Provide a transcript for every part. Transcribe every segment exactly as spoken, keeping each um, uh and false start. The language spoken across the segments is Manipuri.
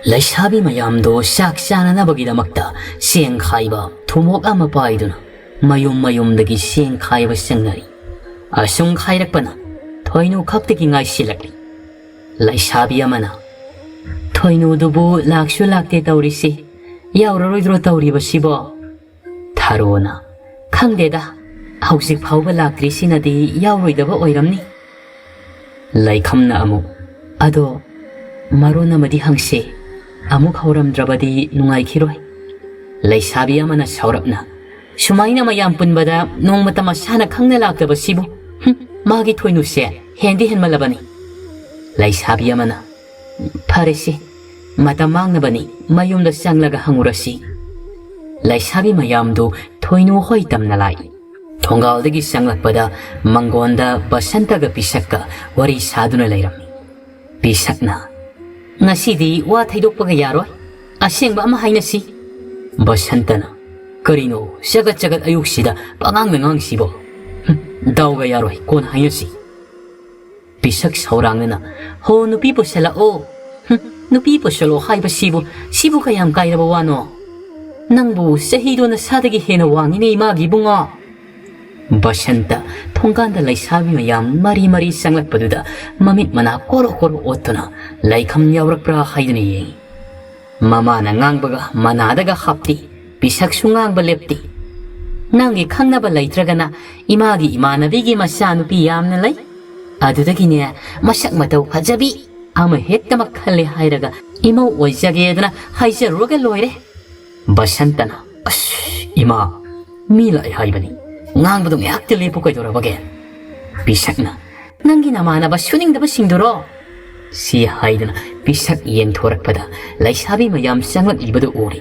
ꯂꯩꯁꯥꯕꯤ ꯃꯌꯥꯝꯗꯣ ꯆꯥꯛ ꯆꯥꯅꯅꯕꯒꯤꯗꯃꯛꯇ ꯆꯦꯡ ꯈꯥꯏꯕ ꯊꯨꯝꯃꯣꯛ ꯑꯃ ꯄꯥꯏꯗꯨꯅ ꯃꯌꯨꯝ ꯃꯌꯨꯝꯗꯒꯤ ꯆꯦꯡ ꯈꯥꯏꯕ ꯆꯪꯅꯔꯤ꯫ ꯑꯁꯨꯝ ꯈꯥꯏꯔꯛꯄꯅ ꯊꯣꯏꯅꯨ ꯈꯛꯇꯒꯤ ꯉꯥꯏꯁꯤꯜꯂꯛꯂꯤ꯫ ꯂꯩꯁꯥꯕꯤ ꯑꯃꯅ, "ꯊꯣꯏꯅꯨꯗꯨꯕꯨ ꯂꯥꯛꯁꯨ ꯂꯥꯛꯇꯦ ꯇꯧꯔꯤꯁꯤ, ꯌꯥꯎꯔꯔꯣꯏꯗ꯭ꯔꯣ ꯇꯧꯔꯤꯕꯁꯤꯕꯣ?" ꯊꯔꯣꯅ, "ꯈꯪꯗꯦꯗ, ꯍꯧꯖꯤꯛ ꯐꯥꯎꯕ ꯂꯥꯛꯇ꯭ꯔꯤꯁꯤꯅꯗꯤ ꯌꯥꯎꯔꯣꯏꯗꯕ ꯑꯣꯏꯔꯝꯅꯤ꯫" ꯂꯩꯈꯝꯅ ꯑꯃꯨꯛ, "ꯑꯗꯣ ꯃꯔꯣꯟ ꯑꯃꯗꯤ ꯍꯪꯁꯦ, ꯑꯃꯨꯛ ꯍꯧꯔꯝꯗ꯭ꯔꯕꯗꯤ ꯅꯨꯡꯉꯥꯏꯈꯤꯔꯣꯏ꯫" ꯂꯩꯁꯥꯕꯤ ꯑꯃꯅ ꯁꯥꯎꯔꯞꯅ, "ꯁꯨꯃꯥꯏꯅ ꯃꯌꯥꯝ ꯄꯨꯟꯕꯗ ꯅꯣꯡꯃꯇ ꯃꯁꯥꯅ ꯈꯪꯅ ꯂꯥꯛꯇꯕꯁꯤꯕꯨ, ꯍꯨꯝ, ꯃꯥꯒꯤ ꯊꯣꯏꯅꯨꯁꯦ ꯍꯦꯟꯗꯤ ꯍꯦꯟꯃꯜꯂꯕꯅꯤ꯫" ꯂꯩꯁꯥꯕꯤ ꯑꯃꯅ, "ꯐꯔꯦꯁꯦ, ꯃꯇꯝ ꯃꯥꯡꯅꯕꯅꯤ, ꯃꯌꯨꯝꯗ ꯆꯪꯂꯒ ꯍꯪꯉꯨꯔꯁꯤ꯫" ꯂꯩꯁꯥꯕꯤ ꯃꯌꯥꯝꯗꯨ ꯊꯣꯏꯅꯨ ꯍꯣꯏ ꯇꯝꯅ ꯂꯥꯛꯏ꯫ ꯊꯣꯡꯒꯥꯜꯗꯒꯤ ꯆꯪꯂꯛꯄꯗ ꯃꯪꯒꯣꯟꯗ ꯕꯁꯟꯇꯒ ꯄꯤꯁꯛꯀ ꯋꯥꯔꯤ ꯁꯥꯗꯨꯅ ꯂꯩꯔꯝꯃꯤ꯫ ꯄꯤꯁꯛꯅ, "ꯉꯁꯤꯗꯤ ꯋꯥ ꯊꯩꯗꯣꯛꯄꯒ ꯌꯥꯔꯣꯏ, ꯑꯁꯦꯡꯕ ꯑꯃ ꯍꯥꯏꯅꯁꯤ꯫" ꯕꯁꯟꯇꯅ, "ꯀꯔꯤꯅꯣ ꯆꯒꯠ ꯆꯒꯠ ꯑꯌꯨꯛꯁꯤꯗ ꯄꯉꯥꯡꯗ ꯉꯥꯡꯁꯤꯕꯣ? ꯍꯨꯝ, ꯗꯥꯎꯒ ꯌꯥꯔꯣꯏ, ꯀꯣꯟꯅ ꯍꯥꯏꯅꯁꯤ꯫" ꯄꯤꯁꯛ ꯁꯧꯔꯥꯡꯅꯅ, "ꯍꯣ, ꯅꯨꯄꯤ ꯄꯨꯁꯜꯂꯛꯑꯣ꯫ ꯍꯨꯝ, ꯅꯨꯄꯤ ꯄꯨꯁꯜꯂꯛꯑꯣ ꯍꯥꯏꯕꯁꯤꯕꯨ, ꯁꯤꯕꯨ ꯀꯌꯥꯝ ꯀꯥꯏꯔꯕ ꯋꯥꯅꯣ? ꯅꯪꯕꯨ ꯆꯍꯤꯗꯣ ꯅꯁꯥꯗꯒꯤ ꯍꯦꯟꯅ ꯋꯥꯡꯉꯤꯅꯦ ꯏꯃꯥꯒꯤ ꯏꯕꯨꯡꯉꯣ꯫" ꯕꯁꯟꯇ ꯊꯣꯡꯒꯥꯟꯗ ꯂꯩꯁꯥꯕꯤ ꯃꯌꯥꯝ ꯃꯔꯤ ꯃꯔꯤ ꯆꯪꯂꯛꯄꯗꯨꯗ ꯃꯃꯤꯠ ꯃꯅꯥ ꯀꯣꯔꯣ ꯀꯣꯔꯣ ꯑꯣꯠꯇꯨꯅ ꯂꯩꯈꯝ ꯌꯥꯎꯔꯛꯄ꯭ꯔꯥ ꯍꯥꯏꯗꯨꯅ ꯌꯦꯡꯉꯤ꯫ ꯃꯃꯥꯅ ꯉꯥꯡꯕꯒ ꯃꯅꯥꯗꯒ ꯍꯥꯞꯇꯦ, ꯄꯤꯁꯛꯁꯨ ꯉꯥꯡꯕ ꯂꯦꯞꯇꯦ꯫ "ꯅꯪꯒꯤ ꯈꯪꯅꯕ ꯂꯩꯇ꯭ꯔꯒꯅ ꯏꯃꯥꯒꯤ ꯏꯃꯥꯟꯅꯕꯤꯒꯤ ꯃꯆꯥꯅꯨꯄꯤ ꯌꯥꯝꯅ ꯂꯩ꯫ ꯑꯗꯨꯗꯒꯤꯅꯦ ꯃꯁꯛ ꯃꯇꯧ ꯐꯖꯕꯤ ꯑꯃ ꯍꯦꯛꯇꯃꯛ ꯈꯜꯂꯦ ꯍꯥꯏꯔꯒ ꯏꯃꯧ ꯑꯣꯏꯖꯒꯦꯗꯅ ꯍꯥꯏꯖꯔꯨꯔꯒ ꯂꯣꯏꯔꯦ꯫" ꯕꯁꯟꯇꯅ, "ꯑꯁ, ꯏꯃꯥ, ꯃꯤ ꯂꯥꯛꯑꯦ ꯍꯥꯏꯕꯅꯤ꯫ ꯉꯥꯡꯕꯗꯣ ꯉꯥꯏꯍꯥꯛꯇ ꯂꯦꯞꯄꯨ ꯀꯩꯗꯧꯔꯕꯒꯦ?" ꯄꯤꯁꯛꯅ, "ꯅꯪꯒꯤ ꯅꯃꯥꯟꯅꯕ ꯁꯨꯅꯤꯡꯗꯕꯁꯤꯡꯗꯨꯔꯣ?" ꯁꯤ ꯍꯥꯏꯗꯨꯅ ꯄꯤꯁꯛ ꯌꯦꯡꯊꯣꯔꯛꯄꯗ ꯂꯩꯁꯥꯕꯤ ꯃꯌꯥꯝ ꯆꯪꯂꯛꯂꯤꯕꯗꯨ ꯎꯔꯦ꯫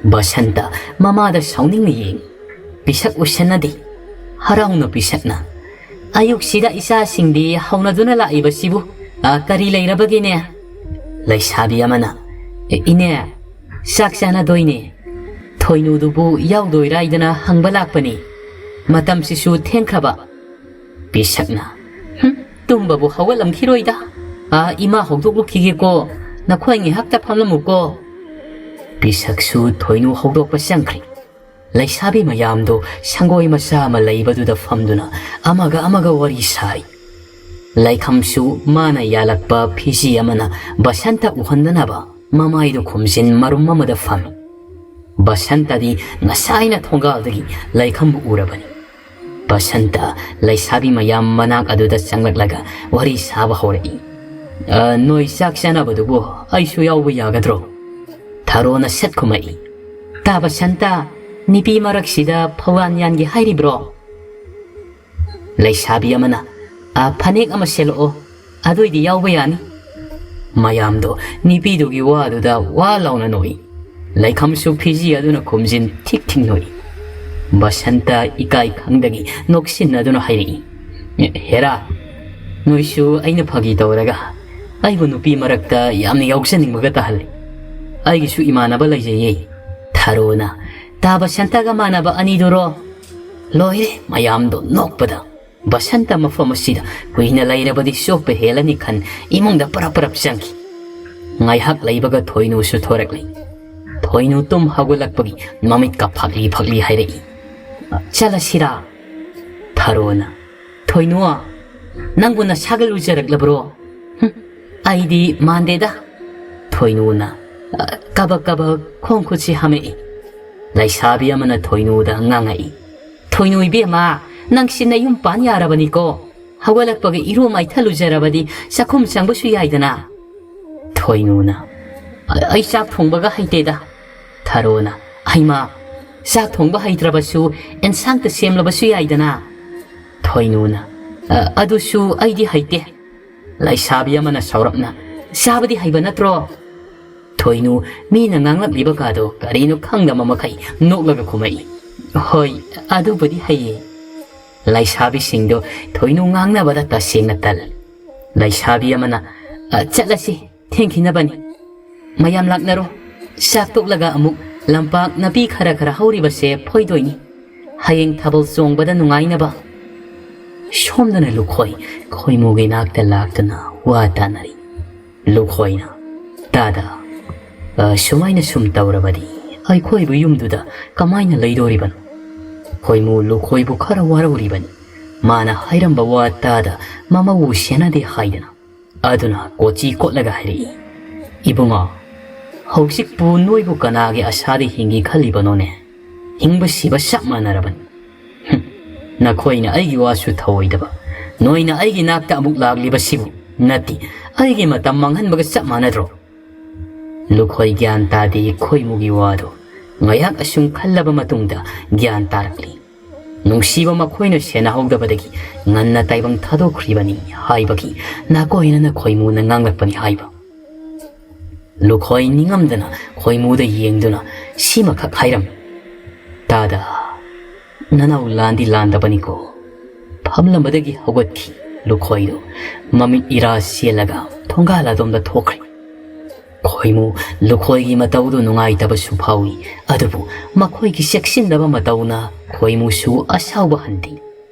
ꯕꯁꯟꯇ ꯃꯃꯥꯗ ꯁꯥꯎꯅꯤꯡꯅ ꯌꯦꯡꯏ꯫ ꯄꯤꯁꯛ ꯎꯁꯟꯅꯗꯦ꯫ ꯍꯔꯥꯎꯅ ꯄꯤꯁꯛꯅ, "ꯑꯌꯨꯛꯁꯤꯗ ꯏꯆꯥꯁꯤꯡꯗꯤ ꯍꯧꯅꯗꯨꯅ ꯂꯥꯛꯏꯕꯁꯤꯕꯨ, ꯑ, ꯀꯔꯤ ꯂꯩꯔꯕꯒꯦꯅꯦ?" ꯂꯩꯁꯥꯕꯤ ꯑꯃꯅ, "ꯏꯅꯦ, ꯆꯥꯛ ꯆꯥꯅꯗꯣꯏꯅꯦ꯫ ꯊꯣꯏꯅꯨꯗꯨꯕꯨ ꯌꯥꯎꯗꯣꯏꯔꯥꯏꯗꯅ ꯍꯪꯕ ꯂꯥꯛꯄꯅꯤ꯫ ꯃꯇꯝꯁꯤꯁꯨ ꯊꯦꯡꯈ꯭ꯔꯕ꯫" ꯄꯤꯁꯛꯅ, "ꯍꯨꯝ, ꯇꯨꯝꯕꯕꯨ ꯍꯧꯒꯠꯂꯝꯈꯤꯔꯣꯏꯗ꯫ ꯑꯥ, ꯏꯃꯥ ꯍꯧꯗꯣꯛꯂꯨꯈꯤꯒꯦꯀꯣ꯫ ꯅꯈꯣꯏ ꯉꯥꯏꯍꯥꯛꯇ ꯐꯝꯂꯝꯃꯨꯀꯣ꯫ ꯄꯤꯁꯛꯁꯨ ꯊꯣꯏꯅꯨ ꯍꯧꯗꯣꯛꯄ ꯆꯪꯈ꯭ꯔꯦ꯫ ꯂꯩꯁꯥꯕꯤ ꯃꯌꯥꯝꯗꯣ ꯁꯪꯒꯣꯏ ꯃꯆꯥ ꯑꯃ ꯂꯩꯕꯗꯨꯗ ꯐꯝꯗꯨꯅ ꯑꯃꯒ ꯑꯃꯒ ꯋꯥꯔꯤ ꯁꯥꯔꯤ꯫ ꯂꯩꯈꯝꯁꯨ ꯃꯥꯅ ꯌꯥꯜꯂꯛꯄ ꯐꯤꯖꯤ ꯑꯃꯅ ꯕꯁꯟꯇ ꯎꯍꯟꯗꯅꯕ ꯃꯃꯥꯏꯗꯨ ꯈꯨꯝꯖꯤꯟ ꯃꯔꯨꯝ ꯑꯃꯗ ꯐꯝꯃꯤ꯫ ꯕꯁꯟꯇꯗꯤ ꯉꯁꯥꯏꯅ ꯊꯣꯡꯒꯥꯜꯗꯒꯤ ꯂꯩꯈꯝꯕꯨ ꯎꯔꯕꯅꯤ꯫ ꯕꯁꯟꯇ ꯂꯩꯁꯥꯕꯤ ꯃꯌꯥꯝ ꯃꯅꯥꯛ ꯑꯗꯨꯗ ꯆꯪꯂꯛꯂꯒ ꯋꯥꯔꯤ ꯁꯥꯕ ꯍꯧꯔꯛꯏ꯫ "ꯑ, ꯅꯣꯏ ꯆꯥꯛ ꯆꯥꯅꯕꯗꯨꯕꯨ ꯑꯩꯁꯨ ꯌꯥꯎꯕ ꯌꯥꯒꯗ꯭ꯔꯣ?" ꯊꯔꯣꯅ ꯁꯠ ꯈꯨꯝꯃꯛꯏ꯫ "ꯇꯥ ꯕꯁꯟꯇ, ꯅꯨꯄꯤ ꯃꯔꯛꯁꯤꯗ ꯐꯧꯂꯥꯟ ꯌꯥꯟꯒꯦ ꯍꯥꯏꯔꯤꯕ꯭ꯔꯣ?" ꯂꯩꯁꯥꯕꯤ ꯑꯃꯅ, "ꯑ, ꯐꯅꯦꯛ ꯑꯃ ꯁꯦꯠꯂꯛꯑꯣ, ꯑꯗꯨꯏꯗꯤ ꯌꯥꯎꯕ ꯌꯥꯅꯤ꯫" ꯃꯌꯥꯝꯗꯣ ꯅꯨꯄꯤꯗꯨꯒꯤ ꯋꯥꯗꯨꯗ ꯋꯥ ꯂꯥꯎꯅ ꯅꯣꯛꯏ꯫ ꯂꯩꯈꯝꯁꯨ ꯐꯤꯖꯤ ꯑꯗꯨꯅ ꯈꯨꯝꯖꯤꯟ ꯊꯤꯛ ꯊꯤꯛ ꯅꯣꯛꯏ꯫ ꯕꯁꯟꯇ ꯏꯀꯥꯏ ꯈꯪꯗꯒꯤ ꯅꯣꯛꯁꯤꯟꯅꯗꯨꯅ ꯍꯥꯏꯔꯛꯏ, "ꯍꯦꯔꯥ, ꯅꯣꯏꯁꯨ ꯑꯩꯅ ꯐꯥꯒꯤ ꯇꯧꯔꯒ ꯑꯩꯕꯨ ꯅꯨꯄꯤ ꯃꯔꯛꯇ ꯌꯥꯝꯅ ꯌꯥꯎꯖꯅꯤꯡꯕꯒ ꯇꯥꯍꯜꯂꯤ꯫ ꯑꯩꯒꯤꯁꯨ ꯏꯃꯥꯟꯅꯕ ꯂꯩꯖꯩꯌꯦ꯫" ꯊꯔꯣꯅ, "ꯇꯥ ꯕꯁꯟꯇꯒ ꯃꯥꯟꯅꯕ ꯑꯅꯤꯗꯨꯔꯣ?" ꯂꯣꯏꯔꯦ ꯃꯌꯥꯝꯗꯣ ꯅꯣꯛꯄꯗ꯫ ꯕꯁꯟꯇ ꯃꯐꯝ ꯑꯁꯤꯗ ꯀꯨꯏꯅ ꯂꯩꯔꯕꯗꯤ ꯆꯣꯞꯄ ꯍꯦꯜꯂꯅꯤ ꯈꯟ ꯏꯃꯨꯡꯗ ꯄꯔꯞ ꯄꯔꯞ ꯆꯪꯈꯤ꯫ ꯉꯥꯏꯍꯥꯛ ꯂꯩꯕꯒ ꯊꯣꯏꯅꯨꯁꯨ ꯊꯣꯔꯛꯂꯤ꯫ ꯊꯣꯏꯅꯨ ꯇꯨꯝ ꯍꯧꯒꯠꯂꯛꯄꯒꯤ ꯃꯃꯤꯠꯀ ꯐꯥꯛꯂꯤ ꯐꯥꯛꯂꯤ ꯍꯥꯏꯔꯛꯏ꯫ "ꯆꯠꯂꯁꯤꯔꯥ?" ꯊꯔꯣꯅ, "ꯊꯣꯏꯅꯨ, ꯅꯪꯕꯨ ꯅꯁꯥꯒ ꯂꯨꯖꯔꯛꯂꯕ꯭ꯔꯣ?" "ꯍꯨꯝ, ꯑꯩꯗꯤ ꯃꯥꯟꯗꯦꯗ꯫" ꯊꯣꯏꯅꯨꯅ, ꯑ, ꯀꯕꯛ ꯀꯕꯛ ꯈꯣꯡ ꯈꯨꯠꯁꯤ ꯍꯥꯝꯃꯛꯏ꯫ ꯂꯩꯁꯥꯕꯤ ꯑꯃꯅ ꯊꯣꯏꯅꯨꯗ ꯉꯥꯡꯉꯛꯏ꯫ "ꯊꯣꯏꯅꯨ ꯏꯕꯦꯝꯃ, ꯅꯪꯁꯤ ꯅꯌꯨꯝ ꯄꯥꯟ ꯌꯥꯔꯕꯅꯤꯀꯣ꯫ ꯍꯧꯒꯠꯂꯛꯄꯒ ꯏꯔꯨ ꯃꯥꯏꯊ ꯂꯨꯖꯔꯕꯗꯤ ꯆꯥꯛꯈꯨꯝ ꯆꯪꯕꯁꯨ ꯌꯥꯏꯗꯅ꯫" ꯊꯣꯏꯅꯨꯅ, "ꯑ-, ꯑꯩ ꯆꯥꯛ ꯊꯣꯡꯕꯒ ꯍꯩꯇꯦꯗ꯫" ꯊꯔꯣꯅ, "ꯍꯩꯃꯥ, ꯆꯥꯛ ꯊꯣꯡꯕ ꯍꯩꯇ꯭ꯔꯕꯁꯨ ꯑꯦꯟꯁꯥꯡꯇ ꯁꯦꯝꯂꯕꯁꯨ ꯌꯥꯏꯗꯅ꯫" ꯊꯣꯏꯅꯨꯅ, "ꯑ-, ꯑꯗꯨꯁꯨ ꯑꯩꯗꯤ ꯍꯩꯇꯦ꯫" ꯂꯩꯁꯥꯕꯤ ꯑꯃꯅ ꯁꯥꯎꯔꯞꯅ, "ꯆꯥꯕꯗꯤ ꯍꯩꯕ ꯅꯠꯇ꯭ꯔꯣ?" ꯊꯣꯏꯅꯨ ꯃꯤꯅ ꯉꯥꯡꯂꯛꯂꯤꯕ ꯀꯥꯗꯣ ꯀꯔꯤꯅꯣ ꯈꯪꯗꯕ ꯃꯈꯩ ꯅꯣꯛꯂꯒ ꯈꯨꯝꯃꯛꯏ꯫ "ꯍꯣꯏ, ꯑꯗꯨꯕꯨꯗꯤ ꯍꯩꯌꯦ꯫" ꯂꯩꯁꯥꯕꯤꯁꯤꯡꯗꯣ ꯊꯣꯏꯅꯨ ꯉꯥꯡꯅꯕꯗ ꯇꯁꯦꯡꯅ ꯇꯜꯂꯤ꯫ ꯂꯩꯁꯥꯕꯤ ꯑꯃꯅ, "ꯑ, ꯆꯠꯂꯁꯤ, ꯊꯦꯡꯈꯤꯅꯕꯅꯤ꯫ ꯃꯌꯥꯝ ꯂꯥꯛꯅꯔꯣ꯫ ꯆꯥꯛ ꯇꯣꯛꯂꯒ ꯑꯃꯨꯛ ꯂꯝꯄꯥꯛ ꯅꯥꯄꯤ ꯈꯔ ꯈꯔ ꯍꯧꯔꯤꯕꯁꯦ ꯐꯣꯏꯗꯣꯏꯅꯤ꯫ ꯍꯌꯦꯡ ꯊꯥꯕꯜ ꯆꯣꯡꯕꯗ ꯅꯨꯡꯉꯥꯏꯅꯕ꯫" ꯁꯣꯝꯗꯅ ꯂꯨꯈꯣꯏ ꯈꯣꯏꯃꯨꯒꯤ ꯅꯥꯛꯇ ꯂꯥꯛꯇꯨꯅ ꯋꯥ ꯇꯥꯅꯔꯤ꯫ ꯂꯨꯈꯣꯏꯅ, ꯇꯥꯗ, ꯑ, ꯁꯨꯃꯥꯏꯅ ꯁꯨꯝ ꯇꯧꯔꯕꯗꯤ ꯑꯩꯈꯣꯏꯕꯨ ꯌꯨꯝꯗꯨꯗ ꯀꯃꯥꯏꯅ ꯂꯩꯗꯣꯔꯤꯕꯅꯣ? ꯈꯣꯏꯃꯨ ꯂꯨꯈꯣꯏꯕꯨ ꯈꯔ ꯋꯥꯔꯧꯔꯤꯕꯅꯤ꯫ ꯃꯥꯅ ꯍꯥꯏꯔꯝꯕ ꯋꯥ ꯇꯥꯗ ꯃꯃꯧꯕꯨ ꯁꯦꯟꯅꯗꯦ ꯍꯥꯏꯗꯅ꯫ ꯑꯗꯨꯅ ꯀꯣꯆꯤ ꯀꯣꯠꯂꯒ ꯍꯥꯏꯔꯛꯏ, "ꯏꯕꯨꯡꯉꯣ, ꯍꯧꯖꯤꯛꯄꯨ ꯅꯣꯏꯕꯨ ꯀꯅꯥꯒꯤ ꯑꯁꯥꯗ ꯍꯤꯡꯒꯦ ꯈꯜꯂꯤꯕꯅꯣꯅꯦ? ꯍꯤꯡꯕ ꯁꯤꯕ ꯆꯞ ꯃꯥꯟꯅꯔꯕꯅꯤ꯫ ꯍꯨꯝ, ꯅꯈꯣꯏꯅ ꯑꯩꯒꯤ ꯋꯥꯁꯨ ꯊꯧꯑꯣꯏꯗꯕ, ꯅꯣꯏꯅ ꯑꯩꯒꯤ ꯅꯥꯛꯇ ꯑꯃꯨꯛ ꯂꯥꯛꯂꯤꯕꯁꯤꯕꯨ ꯅꯠꯇꯦ, ꯑꯩꯒꯤ ꯃꯇꯝ ꯃꯥꯡꯍꯟꯕꯒ ꯆꯞ ꯃꯥꯟꯅꯗ꯭ꯔꯣ?" ꯂꯨꯈꯣꯏ ꯒ꯭ꯌꯥꯟ ꯇꯥꯗꯦ ꯈꯣꯏꯃꯨꯒꯤ ꯋꯥꯗꯣ꯫ ꯉꯥꯏꯍꯥꯛ ꯑꯁꯨꯝ ꯈꯜꯂꯕ ꯃꯇꯨꯡꯗ ꯒ꯭ꯌꯥꯟ ꯇꯥꯔꯛꯂꯤ꯫ ꯅꯨꯡꯁꯤꯕ ꯃꯈꯣꯏꯅ ꯁꯦꯟꯅꯍꯧꯗꯕꯗꯒꯤ ꯉꯟꯅ ꯇꯥꯏꯕꯪ ꯊꯥꯗꯣꯛꯈ꯭ꯔꯤꯕꯅꯤ ꯍꯥꯏꯕꯒꯤ ꯅꯥꯀꯣꯏꯅꯅ ꯈꯣꯏꯃꯨꯅ ꯉꯥꯡꯂꯛꯄꯅꯤ ꯍꯥꯏꯕ꯫ ꯂꯨꯈꯣꯏ ꯅꯤꯡꯉꯝꯗꯅ ꯈꯣꯏꯃꯨꯗ ꯌꯦꯡꯗꯨꯅ ꯁꯤꯃꯈꯛ ꯍꯥꯏꯔꯝꯃꯤ, "ꯇꯥꯗ, ꯅꯅꯥꯎ ꯂꯥꯟꯗꯤ ꯂꯥꯟꯗꯕꯅꯤꯀꯣ?" ꯐꯝꯂꯝꯕꯗꯒꯤ ꯍꯧꯒꯠꯈꯤ ꯂꯨꯈꯣꯏꯗꯨ꯫ ꯃꯃꯤꯠ ꯏꯔꯥ ꯆꯦꯜꯂꯒ ꯊꯣꯡꯒꯥꯜ ꯑꯗꯣꯝꯗ ꯊꯣꯛꯈ꯭ꯔꯦ꯫ ꯈꯣꯏꯃꯨ ꯂꯨꯈꯣꯏꯒꯤ ꯃꯇꯧꯗꯨ ꯅꯨꯡꯉꯥꯏꯇꯕꯁꯨ ꯐꯥꯎꯏ, ꯑꯗꯨꯕꯨ ꯃꯈꯣꯏꯒꯤ ꯆꯦꯛꯁꯤꯟꯗꯕ ꯃꯇꯧꯅ ꯈꯣꯏꯃꯨꯁꯨ ꯑꯁꯥꯎꯕ ꯍꯟꯗꯦ꯫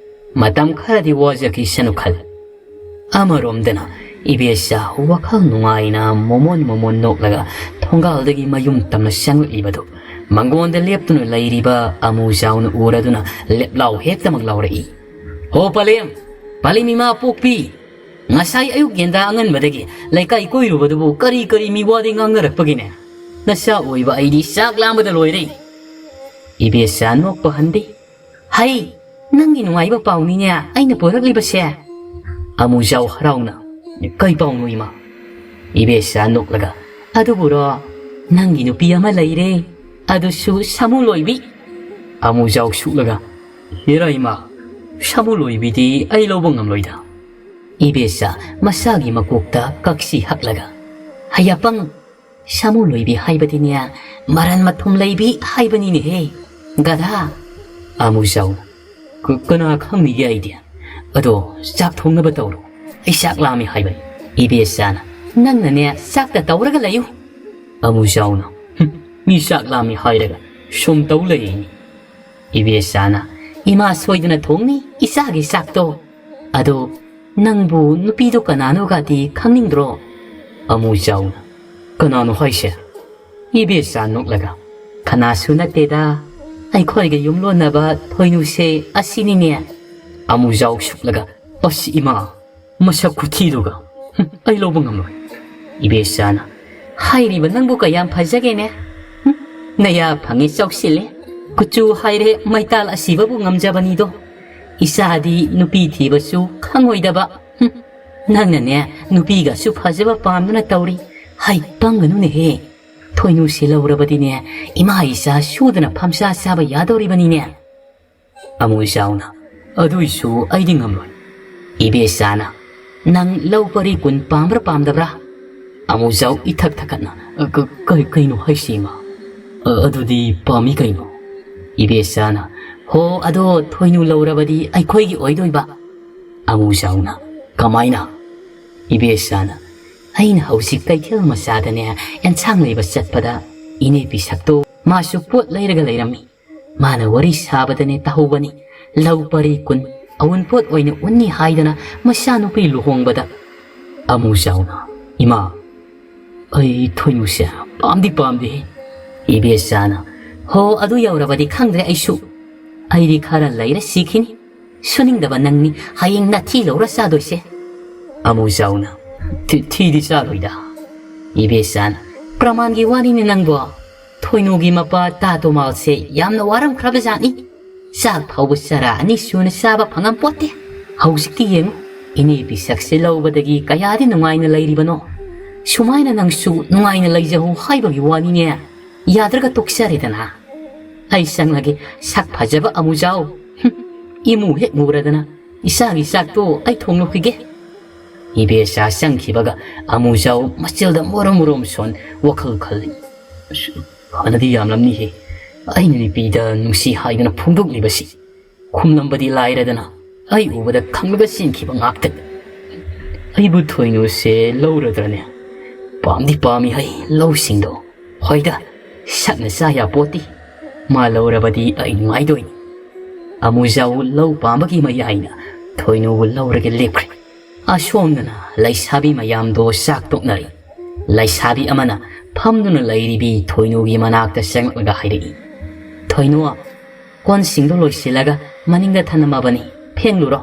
ꯃꯇꯝ ꯈꯔꯗꯤ ꯋꯥꯖꯈꯤꯁꯅꯨ ꯈꯜꯂꯤ꯫ ꯑꯃꯔꯣꯝꯗꯅ ꯏꯕꯦꯆꯥ ꯋꯥꯈꯜ ꯅꯨꯡꯉꯥꯏꯅ ꯃꯣꯃꯣꯟ ꯃꯣꯃꯣꯟ ꯅꯣꯛꯂꯒ ꯊꯣꯡꯒꯥꯜꯗꯒꯤ ꯃꯌꯨꯝ ꯇꯝꯅ ꯆꯪꯂꯛꯂꯤꯕꯗꯨ ꯃꯪꯒꯣꯟꯗ ꯂꯦꯞꯇꯨꯅ ꯂꯩꯔꯤꯕ ꯑꯃꯨꯖꯥꯎꯅ ꯎꯔꯗꯨꯅ ꯂꯦꯞꯂꯥꯎ ꯍꯦꯛꯇꯃꯛ ꯂꯥꯎꯔꯛꯏ, "ꯍꯣ ꯄꯂꯦꯝ, ꯄꯂꯦꯝ ꯏꯃꯥ ꯄꯣꯛꯄꯤ! ꯉꯁꯥꯏ ꯑꯌꯨꯛ ꯌꯦꯟꯗꯥ ꯑꯉꯟꯕꯗꯒꯤ ꯂꯩꯀꯥꯏ ꯀꯣꯏꯔꯨꯕꯗꯨꯕꯨ ꯀꯔꯤ ꯀꯔꯤ ꯃꯤꯋꯥꯗꯤ ꯉꯥꯡꯅꯔꯛꯄꯒꯤꯅꯦ? ꯅꯆꯥ ꯑꯣꯏꯕ ꯑꯩꯗꯤ ꯆꯥꯛ ꯂꯥꯝꯕꯗ ꯂꯣꯏꯔꯦ!" ꯏꯕꯦꯆꯥ ꯅꯣꯛꯄ ꯍꯟꯗꯦ꯫ "ꯍꯩ, ꯅꯪꯒꯤ ꯅꯨꯡꯉꯥꯏꯕ ꯄꯥꯎꯅꯤꯅꯦ ꯑꯩꯅ ꯄꯨꯔꯛꯂꯤꯕꯁꯦ!" ꯑꯃꯨꯖꯥꯎ ꯍꯔꯥꯎꯅ, "ꯀꯩ ꯄꯥꯎꯅꯣ ꯏꯃꯥ?" ꯏꯕꯦꯆꯥ ꯅꯣꯛꯂꯒ, "ꯑꯗꯨꯕꯨꯔꯣ, ꯅꯪꯒꯤ ꯅꯨꯄꯤ ꯑꯃ ꯂꯩꯔꯦ, ꯑꯗꯨꯁꯨ ꯁꯥꯃꯨ ꯂꯣꯏꯕꯤ!" ꯑꯃꯨꯖꯥꯎ ꯁꯨꯛꯂꯒ, "ꯍꯦꯔꯥ ꯏꯃꯥ, ꯁꯥꯃꯨ ꯂꯣꯏꯕꯤꯗꯤ ꯑꯩ ꯂꯧꯕ ꯉꯝꯂꯣꯏꯗ!" ꯏꯕꯦꯆꯥ ꯃꯁꯥꯒꯤ ꯃꯀꯣꯛꯇ ꯀꯛꯁꯤ ꯍꯛꯂꯒ, "ꯍꯌꯥꯄꯪ, ꯁꯥꯃꯨ ꯂꯣꯏꯕꯤ ꯍꯥꯏꯕꯗꯤꯅꯦ, ꯃꯔꯟ ꯃꯊꯨꯝ ꯂꯩꯕꯤ ꯍꯥꯏꯕꯅꯤꯅꯦꯍꯦ, ꯒꯙꯥ!" ꯑꯃꯨꯖꯥꯎꯅ, "ꯀ-, ꯀꯅꯥ ꯈꯪꯅꯤꯒꯦ ꯑꯩꯗꯤ? ꯑꯗꯣ ꯆꯥꯛ ꯊꯣꯡꯅꯕ ꯇꯧꯔꯣ, ꯑꯩ ꯆꯥꯛ ꯂꯥꯝꯃꯤ ꯍꯥꯏꯕꯅꯤ!" ꯏꯕꯦꯆꯥꯅ, "ꯅꯪꯅꯅꯦ ꯆꯥꯛꯇ ꯇꯧꯔꯒ ꯂꯩꯌꯨ!" ꯑꯃꯨꯖꯥꯎꯅ, "ꯍꯨꯝ, ꯃꯤ ꯆꯥꯛ ꯂꯥꯝꯃꯤ ꯍꯥꯏꯔꯒ ꯁꯨꯝ ꯇꯧ ꯂꯩꯌꯦꯅꯦ!" ꯏꯕꯦꯆꯥꯅ, "ꯏꯃꯥ ꯁꯣꯏꯗꯅ ꯊꯣꯡꯅꯤ ꯏꯆꯥꯒꯤ ꯆꯥꯛꯇꯣ꯫ ꯑꯗꯣ ꯅꯪꯕꯨ ꯅꯨꯄꯤꯗꯣ ꯀꯅꯥꯅꯣꯒꯗꯤ ꯈꯪꯅꯤꯡꯗ꯭ꯔꯣ?" ꯑꯃꯨꯖꯥꯎꯅ, "ꯀꯅꯥꯅꯣ ꯍꯥꯏꯁꯦ?" ꯏꯕꯦꯆꯥ ꯅꯣꯛꯂꯒ, "ꯀꯅꯥꯁꯨ ꯅꯠꯇꯦꯗ, ꯑꯩꯈꯣꯏꯒ ꯌꯨꯝꯂꯣꯟꯅꯕ ꯊꯣꯏꯅꯨꯁꯦ ꯑꯁꯤꯅꯤꯅꯦ"꯫ ꯑꯃꯨꯖꯥꯎ ꯁꯨꯛꯂꯒ, "ꯑꯁ ꯏꯃꯥ, ꯃꯁꯛ ꯈꯨꯊꯤꯗꯨꯒ, ꯍꯨꯝ, ꯑꯩ ꯂꯧꯕ ꯉꯝꯂꯣꯏ"꯫ ꯏꯕꯦꯆꯥꯅ, "ꯍꯥꯏꯔꯤꯕ ꯅꯪꯕꯨ ꯀꯌꯥꯝ ꯐꯖꯒꯦꯅꯦ? ꯍꯨꯝ, ꯅꯌꯥ ꯐꯪꯉꯦ ꯆꯥꯎꯁꯤꯜꯂꯦ, ꯀꯨꯆꯨ ꯍꯥꯏꯔꯦ ꯃꯩꯇꯥꯜ ꯑꯁꯤꯕꯕꯨ ꯉꯝꯖꯕꯅꯤꯗꯣ꯫ ꯏꯆꯥꯗꯤ ꯅꯨꯄꯤ ꯊꯤꯕꯁꯨ ꯈꯪꯉꯣꯏꯗꯕ꯫ ꯍꯨꯝ, ꯅꯪꯅꯅꯦ ꯅꯨꯄꯤꯒꯁꯨ ꯐꯖꯕ ꯄꯥꯝꯗꯨꯅ ꯇꯧꯔꯤ꯫ ꯍꯩ, ꯄꯪꯒꯅꯨꯅꯦꯍꯦ꯫ ꯊꯣꯏꯅꯨꯁꯤ ꯂꯧꯔꯕꯗꯤꯅꯦ ꯏꯃꯥ ꯏꯆꯥ ꯁꯨꯗꯅ ꯐꯝꯆꯥ ꯆꯥꯕ ꯌꯥꯗꯧꯔꯤꯕꯅꯤꯅꯦ"꯫ ꯑꯃꯨꯖꯥꯎꯅ, "ꯑꯗꯨꯏꯁꯨ ꯑꯩꯗꯤ ꯉꯝꯂꯣꯏ"꯫ ꯏꯕꯦꯆꯥꯅ, "ꯅꯪ ꯂꯧ ꯄꯔꯤ ꯀꯨꯟ ꯄꯥꯝꯕ꯭ꯔꯥ ꯄꯥꯝꯗꯕ꯭ꯔꯥ?" ꯑꯃꯨꯖꯥꯎ ꯏꯊꯛ ꯊꯛꯀꯠꯅ, "ꯑ, ꯀ-, ꯀ-, ꯀꯩꯅꯣ ꯍꯥꯏꯁꯤ ꯏꯃꯥ? ꯑ, ꯑꯗꯨꯗꯤ ꯄꯥꯝꯃꯤ ꯀꯩꯅꯣ"꯫ ꯏꯕꯦꯆꯥꯅ, "ꯍꯣ, ꯑꯗꯣ ꯊꯣꯏꯅꯨ ꯂꯧꯔꯕꯗꯤ ꯑꯩꯈꯣꯏꯒꯤ ꯑꯣꯏꯗꯣꯏꯕ"꯫ ꯑꯃꯨꯖꯥꯎꯅ, "ꯀꯃꯥꯏꯅ?" ꯏꯕꯦꯆꯥꯅ, "ꯑꯩꯅ ꯍꯧꯖꯤꯛ ꯀꯩꯊꯦꯜ ꯃꯆꯥꯗꯅꯦ ꯑꯦꯟꯁꯥꯡ ꯂꯩꯕ ꯆꯠꯄꯗ ꯏꯅꯦ ꯄꯤꯁꯛꯇꯣ ꯃꯥꯁꯨ ꯄꯣꯠ ꯂꯩꯔꯒ ꯂꯩꯔꯝꯃꯤ꯫ ꯃꯥꯅ ꯋꯥꯔꯤ ꯁꯥꯕꯗꯅꯦ ꯇꯥꯍꯧꯕꯅꯤ꯫ ꯂꯧ ꯄꯔꯤ ꯀꯨꯟ ꯑꯎꯟꯄꯣꯠ ꯑꯣꯏꯅ ꯎꯟꯅꯤ ꯍꯥꯏꯗꯅ ꯃꯆꯥꯅꯨꯄꯤ ꯂꯨꯍꯣꯡꯕꯗ"꯫ ꯑꯃꯨꯖꯥꯎꯅ, "ꯏꯃꯥ, ꯑꯩ ꯊꯣꯏꯅꯨꯁꯦ ꯄꯥꯝꯗꯤ ꯄꯥꯝꯗꯦ"꯫ ꯏꯕꯦꯆꯥꯅ, "ꯍꯣ, ꯑꯗꯨ ꯌꯧꯔꯕꯗꯤ ꯈꯪꯗ꯭ꯔꯦ ꯑꯩꯁꯨ꯫ ꯑꯩꯗꯤ ꯈꯔ ꯂꯩꯔ ꯁꯤꯈꯤꯅꯤ꯫ ꯁꯨꯅꯤꯡꯗꯕ ꯅꯪꯅꯤ ꯍꯌꯦꯡ ꯅꯥꯊꯤ ꯂꯧꯔ ꯆꯥꯗꯣꯏꯁꯦ"꯫ ꯑꯃꯨꯖꯥꯎꯅ, "ꯊꯤ-, ꯊꯤꯗꯤ ꯆꯥꯔꯣꯏꯗ"꯫ ꯏꯕꯦꯆꯥꯅ, "ꯄ꯭ꯔꯃꯥꯟꯒꯤ ꯋꯥꯅꯤꯅꯦ ꯅꯪꯕꯣ꯫ ꯊꯣꯏꯅꯨꯒꯤ ꯃꯄꯥ ꯇꯥ ꯇꯣꯃꯥꯜꯁꯦ ꯌꯥꯝꯅ ꯋꯥꯔꯝꯈ꯭ꯔꯕ ꯖꯥꯠꯅꯤ꯫ ꯆꯥꯛ ꯐꯥꯎꯕ ꯆꯔꯥ ꯑꯅꯤ ꯁꯨꯅ ꯆꯥꯕ ꯐꯪꯉꯝꯄꯣꯠꯇꯦ꯫ ꯍꯧꯖꯤꯛꯇꯤ ꯌꯦꯡꯉꯨ, ꯏꯅꯦ ꯄꯤꯁꯛꯁꯦ ꯂꯧꯕꯗꯒꯤ ꯀꯌꯥꯗꯤ ꯅꯨꯡꯉꯥꯏꯅ ꯂꯩꯔꯤꯕꯅꯣ꯫ ꯁꯨꯃꯥꯏꯅ ꯅꯪꯁꯨ ꯅꯨꯡꯉꯥꯏꯅ ꯂꯩꯖꯍꯧ ꯍꯥꯏꯕꯒꯤ ꯋꯥꯅꯤꯅꯦ꯫ ꯌꯥꯗ꯭ꯔꯒ ꯇꯣꯛꯆꯔꯦꯗꯅ꯫ ꯑꯩ ꯆꯪꯂꯒꯦ, ꯁꯛ ꯐꯖꯕ ꯑꯃꯨꯖꯥꯎ꯫ ꯍꯨꯝ, ꯏꯃꯨ ꯍꯦꯛ ꯃꯨꯔꯗꯅ ꯏꯆꯥꯒꯤ ꯆꯥꯛꯇꯣ ꯑꯩ ꯊꯣꯡꯂꯨꯈꯤꯒꯦ"꯫ ꯏꯕꯦꯆꯥ ꯆꯪꯈꯤꯕꯒ ꯑꯃꯨꯖꯥꯎ ꯃꯆꯤꯜꯗ ꯃꯣꯔꯣꯝ ꯃꯣꯔꯣꯝ ꯁꯣꯟ ꯋꯥꯈꯜ ꯈꯜꯂꯤ꯫ "ꯑꯁ, ꯐꯅꯗꯤ ꯌꯥꯝꯂꯝꯅꯤꯍꯦ, ꯑꯩꯅ ꯅꯨꯄꯤꯗ ꯅꯨꯡꯁꯤ ꯍꯥꯏꯗꯅ ꯐꯣꯡꯗꯣꯛꯂꯤꯕꯁꯤ"꯫ ꯈꯨꯝꯂꯝꯕꯗꯤ ꯂꯥꯏꯔꯗꯅ ꯑꯩ ꯎꯕꯗ ꯈꯪꯂꯒ ꯆꯦꯟꯈꯤꯕ ꯉꯥꯛꯇꯅꯤ꯫ ꯑꯩꯕꯨ ꯊꯣꯏꯅꯨꯁꯦ ꯂꯧꯔꯗ꯭ꯔꯅꯦ? ꯄꯥꯝꯗꯤ ꯄꯥꯝꯃꯤ ꯍꯩ ꯂꯧꯁꯤꯡꯗꯣ꯫ ꯍꯣꯏꯗ, ꯁꯛꯅ ꯆꯥ ꯌꯥꯄꯣꯠꯇꯦ꯫ ꯃꯥ ꯂꯧꯔꯕꯗꯤ ꯑꯩ ꯅꯨꯡꯉꯥꯏꯗꯣꯏꯅꯤ꯫ ꯑꯃꯨꯖꯥꯎ ꯂꯧ ꯄꯥꯝꯕꯒꯤ ꯃꯌꯥꯏꯅ ꯊꯣꯏꯅꯨꯕꯨ ꯂꯧꯔꯒ ꯂꯦꯞꯈ꯭ꯔꯦ꯫ ꯑꯁꯣꯝꯗꯅ ꯂꯩꯁꯥꯕꯤ ꯃꯌꯥꯝꯗꯣ ꯆꯥꯛ ꯇꯣꯛꯅꯔꯤ꯫ ꯂꯩꯁꯥꯕꯤ ꯑꯃꯅ ꯐꯝꯗꯨꯅ ꯂꯩꯔꯤꯕꯤ ꯊꯣꯏꯅꯨꯒꯤ ꯃꯅꯥꯛꯇ ꯆꯪꯂꯛꯂꯒ ꯍꯥꯏꯔꯛꯏ, "ꯊꯣꯏꯅꯨ, ꯀꯣꯟꯁꯤꯡꯗꯣ ꯂꯣꯏꯁꯤꯜꯂꯒ ꯃꯅꯤꯡꯗ ꯊꯅꯝꯃꯕꯅꯤ, ꯐꯦꯡꯂꯨꯔꯣ꯫"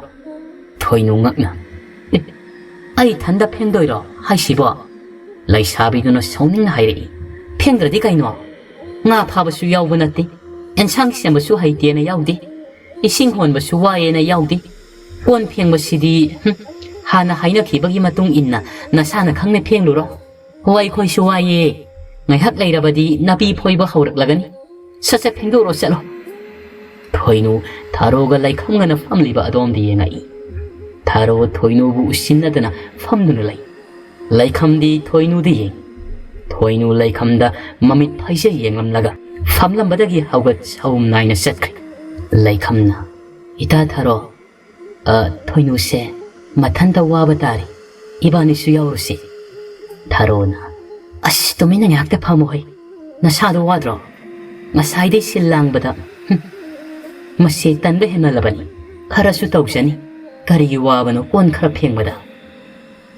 ꯊꯣꯏꯅꯨ ꯉꯛꯅ, "ꯑꯦ, ꯑꯩ ꯏꯊꯟꯗ ꯐꯦꯡꯗꯣꯏꯔꯣ ꯍꯥꯏꯁꯤꯕꯣ?" ꯂꯩꯁꯥꯕꯤꯗꯨꯅ ꯁꯥꯎꯅꯤꯡꯅ ꯍꯥꯏꯔꯛꯏ, "ꯐꯦꯡꯗ꯭ꯔꯗꯤ ꯀꯩꯅꯣ? ꯉꯥ ꯐꯥꯕꯁꯨ ꯌꯥꯎꯕ ꯅꯠꯇꯦ, ꯑꯦꯟꯁꯥꯡ ꯁꯦꯝꯕꯁꯨ ꯍꯩꯇꯦꯅ ꯌꯥꯎꯗꯦ, ꯏꯁꯤꯡ ꯍꯣꯟꯕꯁꯨ ꯋꯥꯏꯌꯦꯅ ꯌꯥꯎꯗꯦ꯫ ꯀꯣꯟ ꯐꯦꯡꯕꯁꯤꯗꯤ, ꯍꯨꯝ, ꯍꯥꯟꯅ ꯍꯥꯏꯅꯈꯤꯕꯒꯤ ꯃꯇꯨꯡ ꯏꯟꯅ ꯅꯁꯥꯅ ꯈꯪꯅ ꯐꯦꯡꯂꯨꯔꯣ꯫ ꯋꯥꯏꯈꯣꯏꯁꯨ ꯋꯥꯏꯌꯦ꯫ ꯉꯥꯏꯍꯥꯛ ꯂꯩꯔꯕꯗꯤ ꯅꯥꯄꯤ ꯐꯣꯏꯕ ꯍꯧꯔꯛꯂꯒꯅꯤ꯫ ꯁꯠ ꯁꯠ ꯐꯦꯡꯗꯣꯛꯎꯔꯣ ꯆꯠꯂꯣ꯫" ꯊꯣꯏꯅꯨ ꯊꯥꯔꯣꯒ ꯂꯩꯈꯝꯒꯅ ꯐꯝꯂꯤꯕ ꯑꯗꯣꯝꯗ ꯌꯦꯡꯉꯛꯏ꯫ ꯊꯥꯔꯣ ꯊꯣꯏꯅꯨꯕꯨ ꯎꯁꯤꯟꯅꯗꯅ ꯐꯝꯗꯨꯅ ꯂꯩ꯫ ꯂꯩꯈꯝꯗꯤ ꯊꯣꯏꯅꯨꯗ ꯌꯦꯡ꯫ ꯊꯣꯏꯅꯨ ꯂꯩꯈꯝꯗ ꯃꯃꯤꯠ ꯐꯩꯖꯩ ꯌꯦꯡꯂꯝꯂꯒ ꯐꯝꯂꯝꯕꯗꯒꯤ ꯍꯧꯒꯠ ꯁꯥꯎꯝ ꯅꯥꯏꯅ ꯆꯠꯈ꯭ꯔꯦ꯫ ꯂꯩꯈꯝꯅ, "ꯏꯇꯥ ꯊꯥꯔꯣ, ꯑ, ꯊꯣꯏꯅꯨꯁꯦ ꯃꯊꯟꯇ ꯋꯥꯕ ꯇꯥꯔꯦ, ꯏꯕꯥꯅꯤꯁꯨ ꯌꯥꯎꯔꯨꯁꯤ꯫" ꯊꯥꯔꯣꯅ, "ꯑꯁ, ꯇꯨꯃꯤꯟꯅ ꯉꯥꯏꯍꯥꯛꯇ ꯐꯝꯃꯨ ꯍꯩ, ꯅꯁꯥꯗꯣ ꯋꯥꯗ꯭ꯔꯣ? ꯉꯁꯥꯏꯗꯩ ꯁꯤꯜ ꯂꯥꯡꯕꯗ, ꯍꯨꯝ, ꯃꯁꯤ ꯇꯟꯕ ꯍꯦꯟꯃꯜꯂꯕꯅꯤ, ꯈꯔꯁꯨ ꯇꯧꯖꯅꯤ, ꯀꯔꯤꯒꯤ ꯋꯥꯕꯅꯣ ꯀꯣꯟ ꯈꯔ ꯐꯦꯡꯕꯗ?"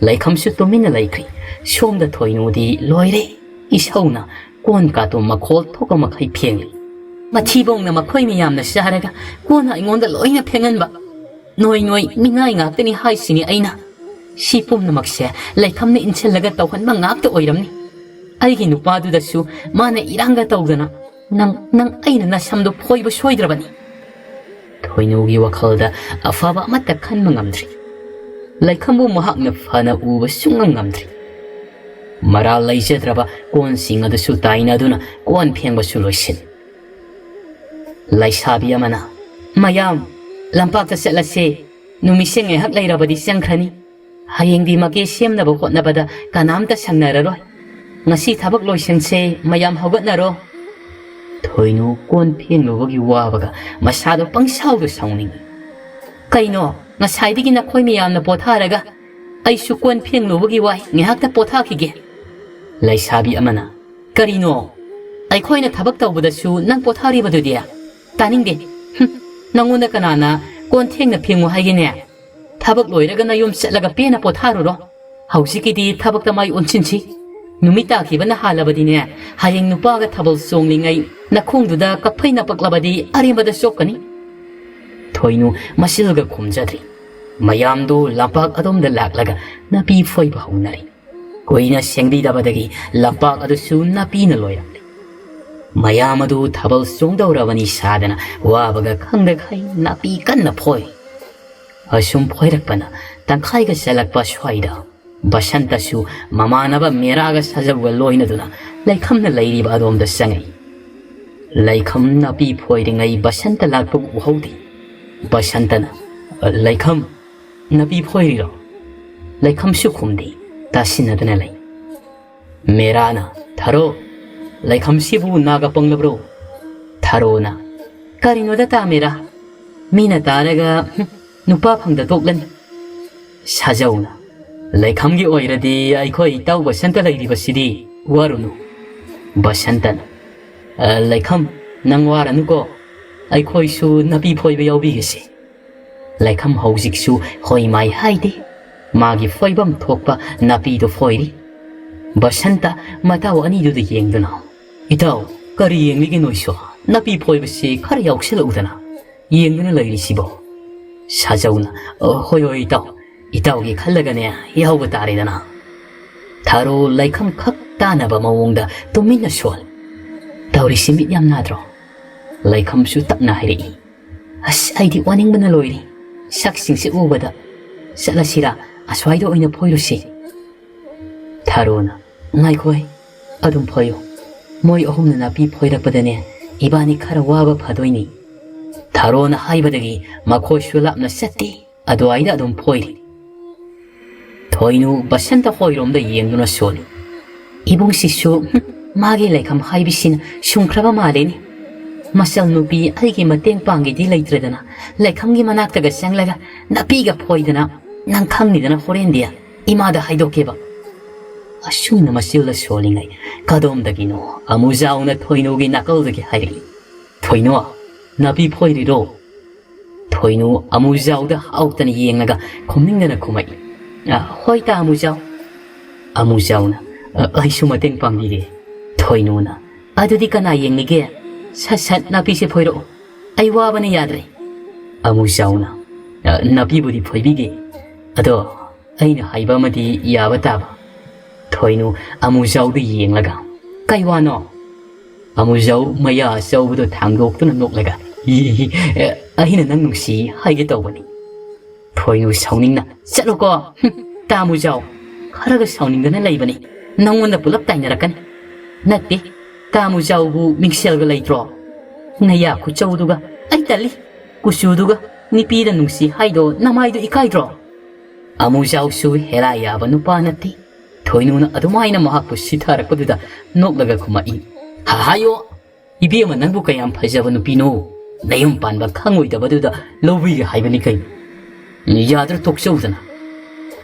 ꯂꯩꯈꯝꯁꯨ ꯇꯨꯃꯤꯟꯅ ꯂꯩꯈ꯭ꯔꯦ꯫ ꯁꯣꯝꯗ ꯊꯣꯏꯅꯨꯗꯤ ꯂꯣꯏꯔꯦ, ꯏꯁꯧꯅ ꯀꯣꯟ ꯀꯥꯇꯣ ꯃꯈꯣꯜ ꯊꯣꯛꯄ ꯃꯈꯩ ꯐꯦꯡꯂꯤ꯫ "ꯃꯊꯤꯕꯣꯡꯅ ꯃꯈꯣꯏ ꯃꯌꯥꯝꯅ ꯆꯥꯔꯒ ꯀꯣꯟꯅ ꯑꯩꯉꯣꯟꯗ ꯂꯣꯏꯅ ꯐꯦꯡꯍꯟꯕ꯫ ꯅꯣꯏ ꯅꯣꯏ ꯃꯤꯉꯥꯏ ꯉꯥꯛꯇꯅꯤ ꯍꯥꯏꯁꯤꯅꯤ ꯑꯩꯅ꯫ ꯁꯤ ꯄꯨꯝꯅꯃꯛꯁꯦ ꯂꯩꯈꯝꯅ ꯏꯟꯁꯤꯜꯂꯒ ꯇꯧꯍꯟꯕ ꯉꯥꯛꯇ ꯑꯣꯏꯔꯝꯅꯤ꯫ ꯑꯩꯒꯤ ꯅꯨꯄꯥꯗꯨꯗꯁꯨ ꯃꯥꯅ ꯏꯔꯥꯡꯒ ꯇꯧꯗꯅ ꯅꯪ, ꯅꯪ ꯑꯩꯅ ꯅꯁꯝꯗꯣ ꯐꯣꯏꯕ ꯁꯣꯏꯗ꯭ꯔꯕꯅꯤ꯫" ꯊꯣꯏꯅꯨꯒꯤ ꯋꯥꯈꯜꯗ ꯑꯐꯕ ꯑꯃꯠꯇ ꯈꯟꯕ ꯉꯝꯗ꯭ꯔꯤ꯫ ꯂꯩꯈꯝꯕꯨ ꯃꯍꯥꯛꯅ ꯐꯅ ꯎꯕ ꯁꯨꯡꯉꯝ ꯉꯝꯗ꯭ꯔꯤ꯫ ꯃꯔꯥꯜ ꯂꯩꯖꯗ꯭ꯔꯕ ꯀꯣꯟꯁꯤꯡ ꯑꯗꯨꯁꯨ ꯇꯥꯏꯅꯗꯨꯅ ꯀꯣꯟ ꯐꯦꯡꯕꯁꯨ ꯂꯣꯏꯁꯤꯟ꯫ ꯂꯩꯁꯥꯕꯤ ꯑꯃꯅ, "ꯃꯌꯥꯝ, ꯂꯝꯄꯥꯛꯇ ꯆꯠꯂꯁꯦ꯫ ꯅꯨꯃꯤꯠꯁꯦ ꯉꯥꯏꯍꯥꯛ ꯂꯩꯔꯕꯗꯤ ꯆꯪꯈ꯭ꯔꯅꯤ꯫ ꯍꯌꯦꯡꯗꯤ ꯃꯀꯦ ꯁꯦꯝꯅꯕ ꯍꯣꯠꯅꯕꯗ ꯀꯅꯥꯝꯇ ꯁꯪꯅꯔꯔꯣꯏ꯫ ꯉꯁꯤ ꯊꯕꯛ ꯂꯣꯏꯁꯤꯟꯁꯦ, ꯃꯌꯥꯝ ꯍꯧꯒꯠꯅꯔꯣ꯫" ꯊꯣꯏꯅꯨ ꯀꯣꯟ ꯐꯦꯡꯂꯨꯕꯒꯤ ꯋꯥꯕꯒ ꯃꯁꯥꯗꯣ ꯄꯪꯁꯥꯎꯗ ꯁꯥꯎꯅꯤꯡꯏ꯫ "ꯀꯩꯅꯣ, ꯉꯁꯥꯏꯗꯒꯤ ꯅꯈꯣꯏ ꯃꯌꯥꯝꯅ ꯄꯣꯊꯥꯔꯒ ꯑꯩꯁꯨ ꯀꯣꯟ ꯐꯦꯡꯂꯨꯕꯒꯤ ꯋꯥꯏ, ꯉꯥꯏꯍꯥꯛꯇ ꯄꯣꯊꯥꯈꯤꯒꯦ꯫" ꯂꯩꯁꯥꯕꯤ ꯑꯃꯅ, "ꯀꯔꯤꯅꯣ? ꯑꯩꯈꯣꯏꯅ ꯊꯕꯛ ꯇꯧꯕꯗꯁꯨ ꯅꯪ ꯄꯣꯊꯥꯔꯤꯕꯗꯨꯗꯤ? ꯇꯥꯅꯤꯡꯗꯦ꯫ ꯍꯨꯝ, ꯅꯪꯉꯣꯟꯗ ꯀꯅꯥꯅ ꯀꯣꯟ ꯊꯦꯡꯅ ꯐꯦꯡꯉꯨ ꯍꯥꯏꯒꯦꯅꯦ? ꯊꯕꯛ ꯂꯣꯏꯔꯒ ꯅꯌꯨꯝ ꯆꯠꯂꯒ ꯄꯦꯟꯅ ꯄꯣꯊꯥꯔꯨꯔꯣ꯫ ꯍꯧꯖꯤꯛꯀꯤꯗꯤ ꯊꯕꯛꯇ ꯃꯥꯏ ꯑꯣꯟꯁꯤꯟꯁꯤ꯫ ꯅꯨꯃꯤꯠ ꯇꯥꯈꯤꯕꯅ ꯍꯥꯜꯂꯕꯗꯤꯅꯦ, ꯍꯌꯦꯡ ꯅꯨꯄꯥꯒ ꯊꯥꯕꯜ ꯆꯣꯡꯂꯤꯉꯩ ꯅꯈꯣꯡꯗꯨꯗ ꯀꯞꯐꯩ ꯅꯄꯛꯂꯕꯗꯤ ꯑꯔꯦꯝꯕꯗ ꯆꯣꯛꯀꯅꯤ꯫ ꯊꯣꯏꯅꯨ ꯃꯁꯤꯜꯒ ꯈꯨꯝꯖꯗ꯭ꯔꯤ꯫ ꯃꯌꯥꯝꯗꯨ ꯂꯝꯄꯥꯛ ꯑꯗꯣꯝꯗ ꯂꯥꯛꯂꯒ ꯅꯥꯄꯤ ꯐꯣꯏꯕ ꯍꯧꯅꯔꯦ꯫ ꯀꯨꯏꯅ ꯁꯦꯡꯕꯤꯗꯕꯗꯒꯤ ꯂꯝꯄꯥꯛ ꯑꯗꯨꯁꯨ ꯅꯥꯄꯤꯅ ꯂꯣꯏꯔꯝꯂꯦ꯫ ꯃꯌꯥꯝ ꯑꯗꯨ ꯊꯥꯕꯜ ꯆꯣꯡꯗꯧꯔꯕꯅꯤ ꯁꯥꯗꯅ ꯋꯥꯕꯒ ꯈꯪꯗꯈꯩ ꯅꯥꯄꯤ ꯀꯟꯅ ꯐꯣꯏ꯫ ꯑꯁꯨꯝ ꯐꯣꯏꯔꯛꯄꯅ ꯇꯪꯈꯥꯏꯒ ꯆꯜꯂꯛꯄ ꯁ꯭ꯋꯥꯏꯗ ꯕꯁꯟꯇꯁꯨ ꯃꯃꯥꯟꯅꯕ ꯃꯦꯔꯥꯒ ꯁꯥꯖꯧꯒ ꯂꯣꯏꯅꯗꯨꯅ ꯂꯩꯈꯝꯅ ꯂꯩꯔꯤꯕ ꯑꯗꯣꯝꯗ ꯆꯪꯉꯛꯏ꯫ ꯂꯩꯈꯝ ꯅꯥꯄꯤ ꯐꯣꯏꯔꯤꯉꯩ ꯕꯁꯟꯇ ꯂꯥꯛꯄ ꯎꯍꯧꯗꯦ꯫ ꯕꯁꯟꯇꯅ, "ꯂꯩꯈꯝ, ꯅꯥꯄꯤ ꯐꯣꯏꯔꯤꯔꯣ?" ꯂꯩꯈꯝꯁꯨ ꯈꯨꯝꯗꯦ, ꯇꯥꯁꯤꯟꯅꯗꯨꯅ ꯂꯩ꯫ ꯃꯦꯔꯥꯅ, "ꯊꯔꯣ, ꯂꯩꯈꯝꯁꯤꯕꯨ ꯅꯥꯒ ꯄꯪꯂꯕ꯭ꯔꯣ?" ꯊꯔꯣꯅ, "ꯀꯔꯤꯅꯣꯗ ꯇꯥ ꯃꯦꯔꯥ, ꯃꯤꯅ ꯇꯥꯔꯒ, ꯍꯨꯝ, ꯅꯨꯄꯥ ꯐꯪꯗ ꯇꯣꯛꯂꯅꯤ꯫" ꯁꯥꯖꯧꯅ, "ꯂꯩꯈꯝꯒꯤ ꯑꯣꯏꯔꯗꯤ ꯑꯩꯈꯣꯏ ꯏꯇꯥꯎ ꯕꯁꯟꯇ ꯂꯩꯔꯤꯕꯁꯤꯗꯤ, ꯋꯥꯔꯨꯅꯨ꯫" ꯕꯁꯟꯇꯅ, "ꯑ, ꯂꯩꯈꯝ, ꯅꯪ ꯋꯥꯔꯅꯨꯀꯣ, ꯑꯩꯈꯣꯏꯁꯨ ꯅꯥꯄꯤ ꯐꯣꯏꯕ ꯌꯥꯎꯕꯤꯒꯦꯁꯦ꯫" ꯂꯩꯈꯝ ꯍꯧꯖꯤꯛꯁꯨ ꯍꯣꯏ ꯃꯥꯏ ꯍꯥꯏꯗꯦ꯫ ꯃꯥꯒꯤ ꯐꯣꯏꯐꯝ ꯊꯣꯛꯄ ꯅꯥꯄꯤꯗꯨ ꯐꯣꯏꯔꯤ꯫ ꯕꯁꯟꯇ ꯃꯇꯥꯎ ꯑꯅꯤꯗꯨꯗ ꯌꯦꯡꯗꯨꯅ, "ꯏꯇꯥꯎ, ꯀꯔꯤ ꯌꯦꯡꯂꯤꯒꯦ ꯅꯣꯏꯁꯨ? ꯅꯥꯄꯤ ꯐꯣꯏꯕꯁꯤ ꯈꯔ ꯌꯥꯎꯁꯤꯜꯂꯛꯎꯗꯅ꯫ ꯌꯦꯡꯗꯨꯅ ꯂꯩꯔꯤꯁꯤꯕꯣ?" ꯁꯥꯖꯧꯅ, "ꯑꯣ, ꯍꯣꯏ, ꯍꯣꯏ, ꯏꯇꯥꯎ꯫ ꯏꯇꯥꯎꯒꯤ ꯈꯜꯂꯒꯅꯦ ꯌꯥꯎꯕ ꯇꯥꯔꯦꯗꯅ꯫" ꯊꯔꯣ ꯂꯩꯈꯝ ꯈꯛ ꯇꯥꯅꯕ ꯃꯑꯣꯡꯗ ꯇꯨꯃꯤꯟꯅ ꯁꯣꯜꯂꯤ꯫ "ꯇꯧꯔꯤꯁꯤ ꯃꯤꯠ ꯌꯥꯝ ꯅꯥꯗ꯭ꯔꯣ?" ꯂꯩꯈꯝꯁꯨ ꯇꯞꯅ ꯍꯥꯏꯔꯛꯏ꯫ "ꯑꯁ, ꯑꯩꯗꯤ ꯋꯥꯅꯤꯡꯕꯅ ꯂꯣꯏꯔꯦ꯫ ꯁꯛꯁꯤꯡꯁꯦ ꯎꯕꯗ꯫ ꯆꯠꯂꯁꯤꯔꯥ? ꯑꯁ꯭ꯋꯥꯏꯗ ꯑꯣꯏꯅ ꯐꯣꯏꯔꯨꯁꯤ꯫" ꯊꯔꯣꯅ, "ꯉꯥꯏꯈꯣꯍꯦ, ꯑꯗꯨꯝ ꯐꯣꯏꯌꯨ꯫ ꯃꯣꯏ ꯑꯍꯨꯝꯅ ꯅꯥꯄꯤ ꯐꯣꯏꯔꯛꯄꯗꯅꯦ, ꯏꯕꯥꯅꯤ ꯈꯔ ꯋꯥꯕ ꯐꯗꯣꯏꯅꯤ꯫" ꯊꯔꯣꯅ ꯍꯥꯏꯕꯗꯒꯤ ꯃꯈꯣꯏꯁꯨ ꯂꯥꯞꯅ ꯆꯠꯇꯦ꯫ ꯑꯗꯨꯋꯥꯏꯗ ꯑꯗꯨꯝ ꯐꯣꯏꯔꯤ꯫ ꯊꯣꯏꯅꯨ ꯕꯁꯟꯇ ꯍꯣꯏꯔꯣꯝꯗ ꯌꯦꯡꯗꯨꯅ ꯁꯣꯜꯂꯤ꯫ "ꯏꯕꯨꯡꯁꯤꯁꯨ, ꯍꯨꯝ, ꯃꯥꯒꯤ ꯂꯩꯈꯝ ꯍꯥꯏꯕꯤꯁꯤꯅ ꯁꯨꯝꯈ꯭ꯔꯕ ꯃꯥꯜꯂꯦꯅꯦ꯫ ꯃꯆꯜ ꯅꯨꯄꯤ ꯑꯩꯒꯤ ꯃꯇꯦꯡ ꯄꯥꯡꯒꯦꯗꯤ ꯂꯩꯇ꯭ꯔꯗꯅ ꯂꯩꯈꯝꯒꯤ ꯃꯅꯥꯛꯇꯒ ꯆꯪꯂꯒ ꯅꯥꯄꯤꯒ ꯐꯣꯏꯗꯅ, ꯅꯪ ꯈꯪꯅꯤꯗꯅ ꯍꯣꯔꯦꯟꯗꯤ ꯏꯃꯥꯗ ꯍꯥꯏꯗꯣꯛꯀꯦꯕ꯫" ꯑꯁꯨꯝꯅ ꯃꯆꯤꯜꯗ ꯁꯣꯜꯂꯤꯉꯩ ꯀꯗꯣꯝꯗꯒꯤꯅꯣ ꯑꯃꯨꯖꯥꯎꯅ ꯊꯣꯏꯅꯨꯒꯤ ꯅꯥꯀꯜꯗꯒꯤ ꯍꯥꯏꯔꯛꯏ꯫ "ꯊꯣꯏꯅꯨ, ꯅꯥꯄꯤ ꯐꯣꯏꯔꯤꯔꯣ?" ꯊꯣꯏꯅꯨ ꯑꯃꯨꯖꯥꯎꯗ ꯍꯥꯎꯇꯅ ꯌꯦꯡꯂꯒ ꯈꯨꯝꯅꯤꯡꯗꯅ ꯈꯨꯝꯃꯛꯏ꯫ "ꯑ, ꯍꯣꯏ ꯇꯥ ꯑꯃꯨꯖꯥꯎ꯫" ꯑꯃꯨꯖꯥꯎꯅ, "ꯑ, ꯑꯩꯁꯨ ꯃꯇꯦꯡ ꯄꯥꯡꯕꯤꯒꯦ꯫" ꯊꯣꯏꯅꯨꯅ, "ꯑꯗꯨꯗꯤ ꯀꯅꯥ ꯌꯦꯡꯂꯤꯒꯦ? ꯁꯠ ꯁꯠ ꯅꯥꯄꯤꯁꯦ ꯐꯣꯏꯔꯛꯑꯣ, ꯑꯩ ꯋꯥꯕꯅ ꯌꯥꯗ꯭ꯔꯦ꯫" ꯑꯃꯨꯖꯥꯎꯅ, "ꯑ, ꯅꯥꯄꯤꯕꯨꯗꯤ ꯐꯣꯏꯕꯤꯒꯦ, ꯑꯗꯣ ꯑꯩꯅ ꯍꯥꯏꯕ ꯑꯃꯗꯤ ꯌꯥꯕ ꯇꯥꯕ꯫" ꯊꯣꯏꯅꯨ ꯑꯃꯨꯖꯥꯎꯗ ꯌꯦꯡꯂꯒ, "ꯀꯩ ꯋꯥꯅꯣ?" ꯑꯃꯨꯖꯥꯎ ꯃꯌꯥ ꯑꯆꯧꯕꯗꯣ ꯊꯥꯡꯗꯣꯛꯇꯨꯅ ꯅꯣꯛꯂꯒ, "ꯏ, ꯑ, ꯑꯩꯅ ꯅꯪ ꯅꯨꯡꯁꯤ ꯍꯥꯏꯒꯦ ꯇꯧꯕꯅꯤ꯫" ꯊꯣꯏꯅꯨ ꯁꯥꯎꯅꯤꯡꯅ, "ꯆꯠꯂꯣꯀꯣ꯫ ꯍꯨꯝ, ꯇꯥꯃꯨꯖꯥꯎ, ꯈꯔꯒ ꯁꯥꯎꯅꯤꯡꯗꯅ ꯂꯩꯕꯅꯤ꯫ ꯅꯪꯉꯣꯟꯗ ꯄꯨꯂꯞ ꯇꯥꯏꯅꯔꯛꯀꯅꯤ꯫" "ꯅꯠꯇꯦ, ꯇꯥꯃꯨꯖꯥꯎꯕꯨ ꯃꯤꯡꯁꯦꯜꯒ ꯂꯩꯇ꯭ꯔꯣ? ꯅꯌꯥ ꯈꯨꯆꯧꯗꯨꯒ꯫ ꯑꯩ ꯇꯜꯂꯤ꯫ ꯀꯨꯆꯨꯗꯨꯒ ꯅꯨꯄꯤꯗ ꯅꯨꯡꯁꯤ ꯍꯥꯏꯗꯣ ꯅꯃꯥꯏꯗꯣ ꯏꯀꯥꯏꯗ꯭ꯔꯣ?" ꯑꯃꯨꯖꯥꯎꯁꯨ ꯍꯦꯔꯥ ꯌꯥꯕ ꯅꯨꯄꯥ ꯅꯠꯇꯦ꯫ ꯊꯣꯏꯅꯨꯅ ꯑꯗꯨꯃꯥꯏꯅ ꯃꯍꯥꯛꯄꯨ ꯁꯤꯊꯔꯛꯄꯗꯨꯗ ꯅꯣꯛꯂꯒ ꯈꯨꯝꯃꯛꯏ, "ꯍꯥ-, ꯍꯥꯏꯌꯣ, ꯏꯕꯦꯝꯃ, ꯅꯪꯕꯨ ꯀꯌꯥꯝ ꯐꯖꯕ ꯅꯨꯄꯤꯅꯣ? ꯅꯌꯨꯝ ꯄꯥꯟꯕ ꯈꯪꯉꯣꯏꯗꯕꯗꯨꯗ ꯂꯧꯕꯤꯒꯦ ꯍꯥꯏꯕꯅꯤ ꯀꯩꯅꯣ꯫ ꯌꯥꯗ꯭ꯔ ꯇꯣꯛꯆꯧꯗꯅ꯫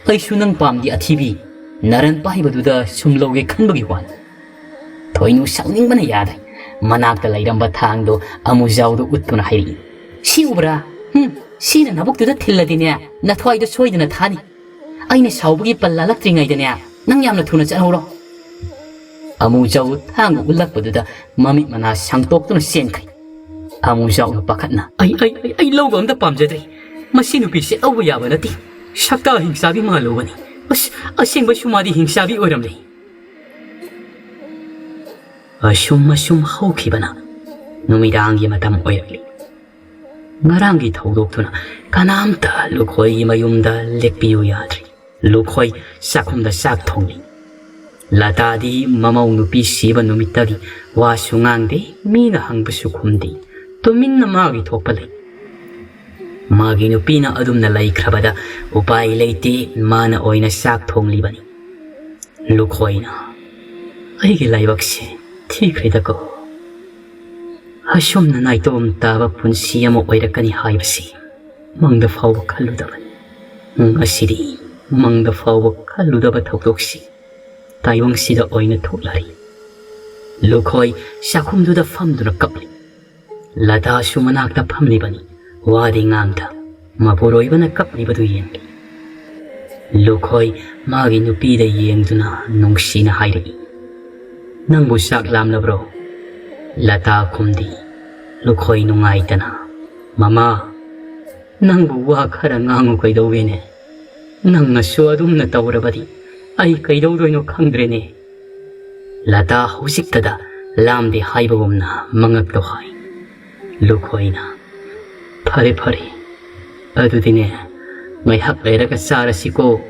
ꯑꯩꯁꯨ ꯅꯪ ꯄꯥꯝꯗꯤ ꯑꯊꯤꯕꯤ, ꯅꯔꯟ ꯄꯥꯏꯕꯗꯨꯗ ꯁꯨꯝ ꯂꯧꯒꯦ ꯈꯟꯕꯒꯤ ꯋꯥꯅꯤ꯫" ꯊꯣꯏꯅꯨ ꯁꯥꯎꯅꯤꯡꯕꯅ ꯌꯥꯗ꯭ꯔꯦ꯫ ꯃꯅꯥꯛꯇ ꯂꯩꯔꯝꯕ ꯊꯥꯡꯗꯣ ꯑꯃꯨꯖꯥꯎꯗ ꯎꯠꯇꯨꯅ ꯍꯥꯏꯔꯛꯏ, "ꯁꯤ ꯎꯕ꯭ꯔꯥ? ꯍꯨꯝ, ꯁꯤꯅ ꯅꯕꯨꯛꯇꯨꯗ ꯊꯤꯜꯂꯗꯤꯅꯦ, ꯅꯊ꯭ꯋꯥꯏꯗꯣ ꯁꯣꯏꯗꯅ ꯊꯥꯅꯤ꯫ ꯑꯩꯅ ꯁꯥꯎꯕꯒꯤ ꯄꯜ ꯂꯥꯜꯂꯛꯇ꯭ꯔꯤꯉꯩꯗꯅꯦ, ꯅꯪ ꯌꯥꯝꯅ ꯊꯨꯅ ꯆꯠꯍꯧꯔꯣ꯫" ꯑꯃꯨꯖꯥꯎ ꯊꯥꯡꯒ ꯎꯠꯂꯛꯄꯗꯨꯗ ꯃꯃꯤꯠ ꯃꯅꯥ ꯁꯥꯡꯇꯣꯛꯇꯨꯅ ꯆꯦꯟꯈ꯭ꯔꯦ꯫ ꯑꯃꯨꯖꯥꯎꯅ ꯄꯥꯈꯠꯅ, "ꯑꯩ, ꯑꯩ, ꯑꯩ, ꯑꯩ ꯂꯧꯕ ꯑꯝꯇ ꯄꯥꯝꯖꯗ꯭ꯔꯦ꯫ ꯃꯁꯤ ꯅꯨꯄꯤꯁꯦ ꯂꯧꯕ ꯌꯥꯕ ꯅꯠꯇꯦ꯫ ꯁꯛꯇ ꯍꯤꯡꯆꯥꯕꯤ ꯃꯥꯜꯂꯨꯕꯅꯤ꯫ ꯑꯁ, ꯑꯁꯦꯡꯕꯁꯨ ꯃꯥꯗꯤ ꯍꯤꯡꯆꯥꯕꯤ ꯑꯣꯏꯔꯝꯂꯦ꯫" ꯑꯁꯨꯝ ꯑꯁꯨꯝ ꯍꯧꯈꯤꯕꯅ ꯅꯨꯃꯤꯗꯥꯡꯒꯤ ꯃꯇꯝ ꯑꯣꯏꯔꯛꯂꯤ꯫ ꯉꯔꯥꯡꯒꯤ ꯊꯧꯗꯣꯛꯇꯨꯅ ꯀꯅꯥꯝꯇ ꯂꯨꯈꯣꯏꯒꯤ ꯃꯌꯨꯝꯗ ꯂꯦꯛꯄꯤꯌꯨ ꯌꯥꯗ꯭ꯔꯤ꯫ ꯂꯨꯈꯣꯏ ꯆꯥꯛꯈꯨꯝꯗ ꯆꯥꯛ ꯊꯣꯡꯂꯤ꯫ ꯂꯇꯥꯗꯤ ꯃꯃꯧ ꯅꯨꯄꯤ ꯁꯤꯕ ꯅꯨꯃꯤꯠꯇꯒꯤ ꯋꯥꯁꯨ ꯉꯥꯡꯗꯦ, ꯃꯤꯅ ꯍꯪꯕꯁꯨ ꯈꯨꯝꯗꯦ꯫ ꯇꯨꯃꯤꯟꯅ ꯃꯥꯒꯤ ꯊꯣꯛꯄ ꯂꯩ꯫ ꯃꯥꯒꯤ ꯅꯨꯄꯤꯅ ꯑꯗꯨꯝꯅ ꯂꯩꯈ꯭ꯔꯕꯗ ꯎꯄꯥꯏ ꯂꯩꯇꯦ, ꯃꯥꯅ ꯑꯣꯏꯅ ꯆꯥꯛ ꯊꯣꯡꯂꯤꯕꯅꯤ꯫ ꯂꯨꯈꯣꯏꯅ, "ꯑꯩꯒꯤ ꯂꯥꯏꯕꯛꯁꯦ ꯊꯤꯈ꯭ꯔꯦꯗꯀꯣ꯫ ꯑꯁꯨꯝꯅ ꯅꯥꯏꯇꯣꯝ ꯇꯥꯕ ꯄꯨꯟꯁꯤ ꯑꯃ ꯑꯣꯏꯔꯛꯀꯅꯤ ꯍꯥꯏꯕꯁꯤ ꯃꯪꯗ ꯐꯥꯎꯕ ꯈꯜꯂꯨꯗꯕꯅꯤ꯫ ꯉꯁꯤꯗꯤ ꯃꯪꯗ ꯐꯥꯎꯕ ꯈꯜꯂꯨꯗꯕ ꯊꯧꯗꯣꯛꯁꯤ ꯇꯥꯏꯕꯪꯁꯤꯗ ꯑꯣꯏꯅ ꯊꯣꯛꯂꯔꯤ꯫" ꯂꯨꯈꯣꯏ ꯆꯥꯛꯈꯨꯝꯗꯨꯗ ꯐꯝꯗꯨꯅ ꯀꯞꯂꯤ꯫ ꯂꯇꯥꯁꯨ ꯃꯅꯥꯛꯇ ꯐꯝꯂꯤꯕꯅꯤ꯫ ꯋꯥꯗꯤ ꯉꯥꯡꯗ ꯃꯄꯨꯔꯣꯏꯕꯅ ꯀꯞꯂꯤꯕꯗꯨ ꯌꯦꯡꯂꯤ꯫ ꯂꯨꯈꯣꯏ ꯃꯥꯒꯤ ꯅꯨꯄꯤꯗ ꯌꯦꯡꯗꯨꯅ ꯅꯨꯡꯁꯤꯅ ꯍꯥꯏꯔꯛꯏ, "ꯅꯪꯕꯨ ꯆꯥꯛ ꯂꯥꯝꯂꯕ꯭ꯔꯣ?" ꯂꯇꯥ ꯈꯨꯝꯗꯤ꯫ ꯂꯨꯈꯣꯏ ꯅꯨꯡꯉꯥꯏꯇꯅ, "ꯃꯃꯥ, ꯅꯪꯕꯨ ꯋꯥ ꯈꯔ ꯉꯥꯡꯉꯨ ꯀꯩꯗꯧꯒꯦꯅꯦ? ꯅꯪꯅꯁꯨ ꯑꯗꯨꯝꯅ ꯇꯧꯔꯕꯗꯤ ꯑꯩ ꯀꯩꯗꯧꯗꯣꯏꯅꯣ ꯈꯪꯗ꯭ꯔꯦꯅꯦ꯫" ꯂꯇꯥ ꯍꯧꯖꯤꯛꯇꯗ ꯂꯥꯝꯗꯦ ꯍꯥꯏꯕꯒꯨꯝꯅ ꯃꯉꯛꯇꯣ ꯍꯥꯏ꯫ ꯂꯨꯈꯣꯏꯅ, "ꯐꯔꯦ ꯐꯔꯦ, ꯑꯗꯨꯗꯤꯅꯦ, ꯉꯥꯏꯍꯥꯛ ꯂꯩꯔꯒ ꯆꯥꯔꯁꯤꯀꯣ꯫"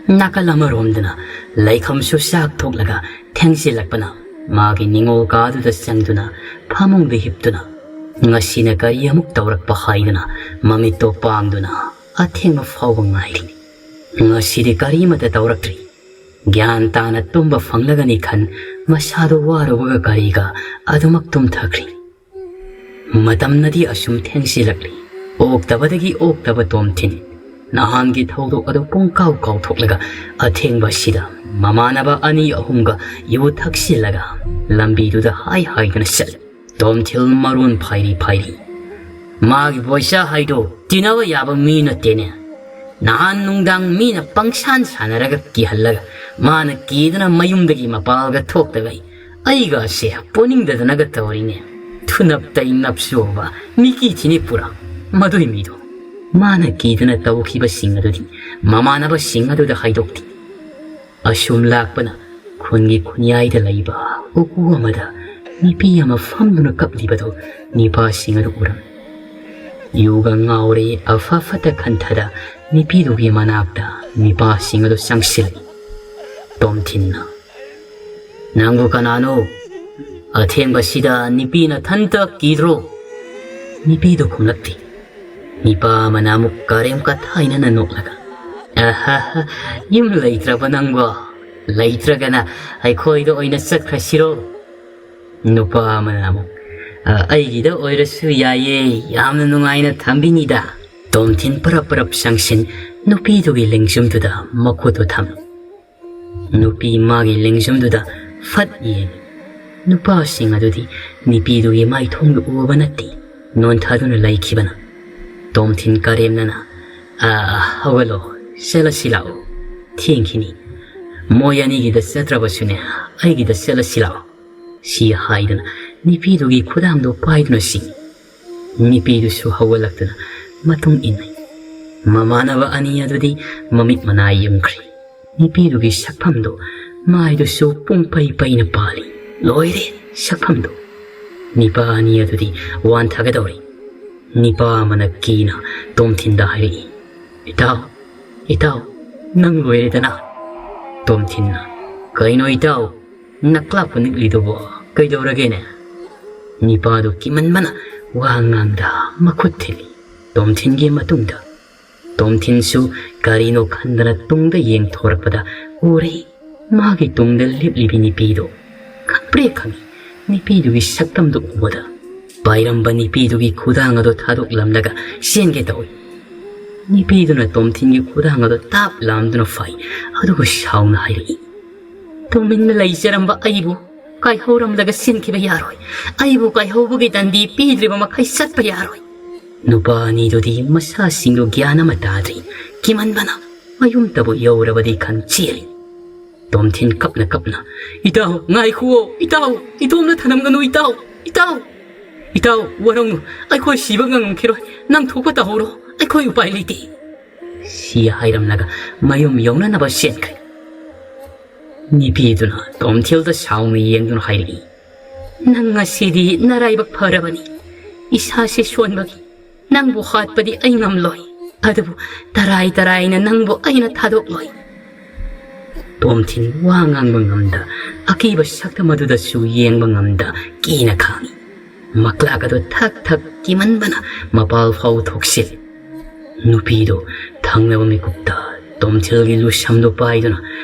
ꯅꯥꯀꯜ ꯑꯃꯔꯣꯝꯗꯅ ꯂꯩꯈꯝꯁꯨ ꯆꯥꯛ ꯊꯣꯛꯂꯒ ꯊꯦꯡꯖꯤꯜꯂꯛꯄꯅ ꯃꯥꯒꯤ ꯅꯤꯡꯉꯣꯜ ꯀꯥꯗꯨꯗ ꯆꯪꯗꯨꯅ ꯐꯃꯨꯡꯗ ꯍꯤꯞꯇꯨꯅ ꯉꯁꯤꯅ ꯀꯔꯤ ꯑꯃꯨꯛ ꯇꯧꯔꯛꯄ ꯍꯥꯏꯗꯨꯅ ꯃꯃꯤꯠꯇꯣ ꯄꯥꯡꯗꯨꯅ ꯑꯊꯦꯡꯕ ꯐꯥꯎꯕ ꯉꯥꯏꯔꯤ꯫ ꯉꯁꯤꯗꯤ ꯀꯔꯤꯃꯠꯇ ꯇꯧꯔꯛꯇ꯭ꯔꯤ꯫ ꯒ꯭ꯌꯥꯟ ꯇꯥꯅ ꯇꯨꯝꯕ ꯐꯪꯂꯒꯅꯤ ꯈꯟ ꯃꯁꯥꯗꯣ ꯋꯥꯔꯨꯕꯒ ꯀꯔꯤꯒ ꯑꯗꯨꯃꯛ ꯇꯨꯝꯊꯈ꯭ꯔꯤ꯫ ꯃꯇꯝꯅꯗꯤ ꯑꯁꯨꯝ ꯊꯦꯡꯁꯤꯜꯂꯛꯂꯤ꯫ ꯑꯣꯛꯇꯕꯗꯒꯤ ꯑꯣꯛꯇꯕ ꯇꯣꯝꯊꯤꯟ꯫ ꯅꯍꯥꯟꯒꯤ ꯊꯧꯗꯣꯛ ꯑꯗꯨ ꯄꯨꯡꯀꯥꯎ ꯀꯥꯎꯊꯣꯛꯂꯒ ꯑꯊꯦꯡꯕ ꯑꯁꯤꯗ ꯃꯃꯥꯟꯅꯕ ꯑꯅꯤ ꯑꯍꯨꯝꯒ ꯌꯨ ꯊꯛꯆꯤꯜꯂꯒ ꯂꯝꯕꯤꯗꯨꯗ ꯍꯥꯏ ꯍꯥꯏꯗꯨꯅ ꯆꯠꯂꯤ꯫ ꯇꯣꯝꯊꯤꯜ ꯃꯔꯣꯟ ꯐꯥꯏꯔꯤ ꯐꯥꯏꯔꯤ꯫ "ꯃꯥꯒꯤ ꯕꯣꯏꯆꯥ ꯍꯥꯏꯗꯣ ꯇꯤꯟꯅꯕ ꯌꯥꯕ ꯃꯤ ꯅꯠꯇꯦꯅꯦ꯫ ꯅꯍꯥꯟ ꯅꯨꯡꯗꯥꯡ ꯃꯤꯅ ꯄꯪꯁꯥꯟ ꯁꯥꯟꯅꯔꯒ ꯀꯤꯍꯜꯂꯒ ꯃꯥꯅ ꯀꯤꯗꯨꯅ ꯃꯌꯨꯝꯗꯒꯤ ꯃꯄꯥꯜꯒ ꯊꯣꯛꯇꯒꯩ ꯑꯩꯒꯁꯦ ꯄꯣꯅꯤꯡꯗꯗꯅꯒ ꯇꯧꯔꯤꯅꯦ꯫ ꯊꯨꯅꯞꯇꯩ ꯅꯞꯁꯨꯕ ꯃꯤꯀꯤ ꯊꯤꯅꯤ ꯄꯨꯔꯥ ꯃꯗꯨꯏ ꯃꯤꯗꯣ꯫" ꯃꯥꯅ ꯀꯤꯗꯨꯅ ꯇꯧꯈꯤꯕꯁꯤꯡ ꯑꯗꯨꯗꯤ ꯃꯃꯥꯟꯅꯕꯁꯤꯡ ꯑꯗꯨꯗ ꯍꯥꯏꯗꯣꯛꯇꯦ꯫ ꯑꯁꯨꯝ ꯂꯥꯛꯄꯅ ꯈꯨꯟꯒꯤ ꯈꯨꯟꯌꯥꯏꯗ ꯂꯩꯕ ꯎꯀꯨ ꯑꯃꯗ ꯅꯨꯄꯤ ꯑꯃ ꯐꯝꯗꯨꯅ ꯀꯞꯂꯤꯕꯗꯨ ꯅꯤꯄꯥꯁꯤꯡ ꯑꯗꯨ ꯎꯔꯝꯃꯤ꯫ ꯌꯨꯒ ꯉꯥꯎꯔꯦ ꯑꯐ ꯐꯠꯇ ꯈꯟꯊꯗ ꯅꯨꯄꯤꯗꯨꯒꯤ ꯃꯅꯥꯛꯇ ꯅꯤꯄꯥꯁꯤꯡ ꯑꯗꯨ ꯆꯪꯁꯤꯜꯂꯤ꯫ ꯇꯣꯝꯊꯤꯟꯅ, "ꯅꯪꯕꯨ ꯀꯅꯥꯅꯣ? ꯑꯊꯦꯡꯕꯁꯤꯗ ꯅꯨꯄꯤ ꯅꯊꯟꯇ ꯀꯤꯗ꯭ꯔꯣ?" ꯅꯨꯄꯤꯗꯨ ꯈꯨꯝꯂꯛꯇꯦ꯫ ꯅꯤꯄꯥ ꯑꯃꯅ ꯑꯃꯨꯛ ꯀꯔꯦꯝ ꯀꯊꯥꯏꯅꯅ ꯅꯣꯛꯂꯒ, "ꯑꯍꯥꯍꯥ, ꯌꯨꯝ ꯂꯩꯇ꯭ꯔꯕ ꯅꯪꯕꯣ? ꯂꯩꯇ꯭ꯔꯒꯅ ꯑꯩꯈꯣꯏꯗ ꯑꯣꯏꯅ ꯆꯠꯈ꯭ꯔꯁꯤꯔꯣ?" ꯅꯨꯄꯥ ꯑꯃꯅ ꯑꯃꯨꯛ, "ꯑ, ꯑꯩꯒꯤꯗ ꯑꯣꯏꯔꯁꯨ ꯌꯥꯏꯌꯦ, ꯌꯥꯝꯅ ꯅꯨꯡꯉꯥꯏꯅ ꯊꯝꯕꯤꯅꯤꯗ꯫" ꯇꯣꯝꯊꯤꯟ ꯄꯔꯞ ꯄꯔꯞ ꯆꯪꯁꯤꯟ ꯅꯨꯄꯤꯗꯨꯒꯤ ꯂꯦꯡꯖꯨꯝꯗꯨꯗ ꯃꯈꯨꯠꯇꯨ ꯊꯝ꯫ ꯅꯨꯄꯤ ꯃꯥꯒꯤ ꯂꯦꯡꯖꯨꯝꯗꯨꯗ ꯐꯠ ꯌꯦꯡ꯫ ꯅꯨꯄꯥꯁꯤꯡ ꯑꯗꯨꯗꯤ ꯅꯨꯄꯤꯗꯨꯒꯤ ꯃꯥꯏꯊꯣꯡꯗꯨ ꯎꯕ ꯅꯠꯇꯦ, ꯅꯣꯟꯊꯗꯨꯅ ꯂꯩꯈꯤꯕꯅ꯫ ꯇꯣꯝꯊꯤꯟ ꯀꯔꯦꯝꯅꯅ, "ꯑ, ꯍꯧꯒꯠꯂꯣ, "ꯆꯠꯂꯁꯤ ꯂꯥꯛꯑꯣ, ꯊꯦꯡꯈꯤꯅꯤ꯫ ꯃꯣꯏ ꯑꯅꯤꯒꯤꯗ ꯆꯠꯇ꯭ꯔꯕꯁꯨꯅꯦ, ꯑꯩꯒꯤꯗ ꯆꯠꯂꯁꯤ ꯂꯥꯛꯑꯣ", ꯁꯤ ꯍꯥꯏꯗꯨꯅ ꯅꯨꯄꯤꯗꯨꯒꯤ ꯈꯨꯗꯥꯡꯗꯣ ꯄꯥꯏꯗꯨꯅ ꯆꯤꯡꯏ꯫ ꯅꯨꯄꯤꯗꯨꯁꯨ ꯍꯧꯒꯠꯂꯛꯇꯨꯅ ꯃꯇꯨꯡ ꯏꯟꯅꯩ꯫ ꯃꯃꯥꯟꯅꯕ ꯑꯅꯤ ꯑꯗꯨꯗꯤ ꯃꯃꯤꯠ ꯃꯅꯥ ꯌꯨꯝꯈ꯭ꯔꯦ꯫ ꯅꯨꯄꯤꯗꯨꯒꯤ ꯁꯛꯐꯝꯗꯨ, ꯃꯥꯏꯗꯨꯁꯨ ꯄꯨꯡ ꯄꯩ ꯄꯩꯅ ꯄꯥꯜꯂꯤ꯫ ꯂꯣꯏꯔꯦ ꯁꯛꯐꯝꯗꯨ꯫ ꯅꯤꯄꯥ ꯑꯅꯤ ꯑꯗꯨꯗꯤ ꯋꯥꯟꯊꯒꯗꯧꯔꯦ꯫ ꯅꯤꯄꯥ ꯑꯃꯅ ꯀꯤꯅ ꯇꯣꯝꯊꯤꯟꯗ ꯍꯥꯏꯔꯛꯏ, "ꯏꯇꯥꯎ, ꯏꯇꯥꯎ, ꯅꯪ ꯂꯣꯏꯔꯦꯗꯅ?" ꯇꯣꯝꯊꯤꯟꯅ, "ꯀꯩꯅꯣ ꯏꯇꯥꯎ, ꯅꯀ꯭ꯂꯥꯞꯄ ꯅꯤꯛꯂꯤꯗꯨꯕꯣ? ꯀꯩꯗꯧꯔꯒꯦꯅꯦ?" ꯅꯤꯄꯥꯗꯨ ꯀꯤꯃꯟꯕꯅ ꯋꯥ ꯉꯥꯡꯗ ꯃꯈꯨꯠ ꯊꯤꯜꯂꯤ ꯇꯣꯝꯊꯤꯟꯒꯤ ꯃꯇꯨꯡꯗ꯫ ꯇꯣꯝꯊꯤꯟꯁꯨ ꯀꯔꯤꯅꯣ ꯈꯟꯗꯅ ꯇꯨꯡꯗ ꯌꯦꯡꯊꯣꯔꯛꯄꯗ ꯎꯔꯦ, ꯃꯥꯒꯤ ꯇꯨꯡꯗ ꯂꯦꯞꯂꯤꯕꯤ ꯅꯨꯄꯤꯗꯣ꯫ ꯈꯪꯄ꯭ꯔꯦꯛ ꯈꯪꯉꯤ ꯅꯨꯄꯤꯗꯨꯒꯤ ꯁꯛꯇꯝꯗꯨ ꯎꯕꯗ꯫ ꯄꯥꯏꯔꯝꯕ ꯅꯨꯄꯤꯗꯨꯒꯤ ꯈꯨꯗꯥꯡ ꯑꯗꯨ ꯊꯥꯗꯣꯛꯂꯝꯂꯒ ꯆꯦꯟꯒꯦ ꯇꯧꯏ꯫ ꯅꯨꯄꯤꯗꯨꯅ ꯇꯣꯝꯊꯤꯟꯒꯤ ꯈꯨꯗꯥꯡ ꯑꯗꯨ ꯇꯥꯞ ꯂꯥꯝꯗꯨꯅ ꯐꯥꯏ, ꯑꯗꯨꯒ ꯁꯥꯎꯅ ꯍꯥꯏꯔꯛꯏ, "ꯇꯨꯃꯤꯟꯅ ꯂꯩꯖꯔꯝꯕ ꯑꯩꯕꯨ ꯀꯥꯏꯍꯧꯔꯝꯂꯒ ꯆꯦꯟꯈꯤꯕ ꯌꯥꯔꯣꯏ꯫ ꯑꯩꯕꯨ ꯀꯥꯏꯍꯧꯕꯒꯤ ꯗꯟꯗꯤ ꯄꯤꯗ꯭ꯔꯤꯕ ꯃꯈꯩ ꯆꯠꯄ ꯌꯥꯔꯣꯏ"꯫ ꯅꯨꯄꯥ ꯑꯅꯤꯗꯨꯗꯤ ꯃꯁꯥꯁꯤꯡꯗꯨ ꯒ꯭ꯌꯥꯟ ꯑꯃ ꯇꯥꯗ꯭ꯔꯤ꯫ ꯀꯤꯃꯟꯕꯅ ꯃꯌꯨꯝꯇꯕꯨ ꯌꯧꯔꯕꯗꯤ ꯈꯟ ꯆꯦꯜꯂꯤ꯫ ꯇꯣꯝꯊꯤꯟ ꯀꯞꯅ ꯀꯞꯅ, "ꯏꯇꯥꯎ, ꯉꯥꯏꯈꯨꯑꯣ, ꯏꯇꯥꯎ, ꯏꯇꯣꯝꯅ ꯊꯅꯝꯒꯅꯨ, ꯏꯇꯥꯎ, ꯏꯇꯥꯎ꯫ ꯏꯇꯥꯎ, ꯋꯥꯔꯧꯅꯨ, ꯑꯩꯈꯣꯏ ꯁꯤꯕ ꯉꯝꯈꯤꯔꯣꯏ, ꯅꯪ ꯊꯣꯛꯄ ꯇꯧꯍꯧꯔꯣ, ꯑꯩꯈꯣꯏ ꯎꯄꯥꯏ ꯂꯩꯇꯦ"꯫ ꯁꯤ ꯍꯥꯏꯔꯝꯂꯒ ꯃꯌꯨꯝ ꯌꯧꯅꯅꯕ ꯆꯦꯟꯈ꯭ꯔꯦ꯫ ꯅꯨꯄꯤꯗꯨꯅ ꯇꯣꯝꯊꯤꯜꯗ ꯁꯥꯎꯅ ꯌꯦꯡꯗꯨꯅ ꯍꯥꯏꯔꯛꯏ, "ꯅꯪ ꯉꯁꯤꯗꯤ ꯅꯔꯥꯏꯕꯛ ꯐꯔꯕꯅꯤ꯫ ꯏꯁꯥꯁꯦ ꯁꯣꯟꯕꯒꯤ ꯅꯪꯕꯨ ꯍꯥꯠꯄꯗꯤ ꯑꯩ ꯉꯝꯂꯣꯏ, ꯑꯗꯨꯕꯨ ꯇꯔꯥꯏ ꯇꯔꯥꯏꯅ ꯅꯪꯕꯨ ꯑꯩꯅ ꯊꯥꯗꯣꯛꯂꯣꯏ"꯫ ꯇꯣꯝꯊꯤꯟ ꯋꯥ ꯉꯥꯡꯕ ꯉꯝꯗ ꯑꯀꯤꯕ ꯁꯛꯇꯝ ꯑꯗꯨꯗꯁꯨ ꯌꯦꯡꯕ ꯉꯝꯗ ꯀꯤꯅ ꯈꯥꯡꯏ꯫ ꯃꯀ꯭ꯂꯥꯛ ꯑꯗꯨ ꯊꯛ ꯊꯛ ꯀꯤꯃꯟꯕꯅ ꯃꯄꯥꯜ ꯐꯥꯎ ꯊꯣꯛꯆꯤꯜꯂꯤ꯫ ꯅꯨꯄꯤꯗꯨ ꯊꯪꯅꯕ ꯃꯤꯀꯨꯞꯇ ꯇꯣꯝꯊꯤꯜꯒꯤ ꯂꯨꯁꯝꯗꯨ ꯄꯥꯏꯗꯨꯅ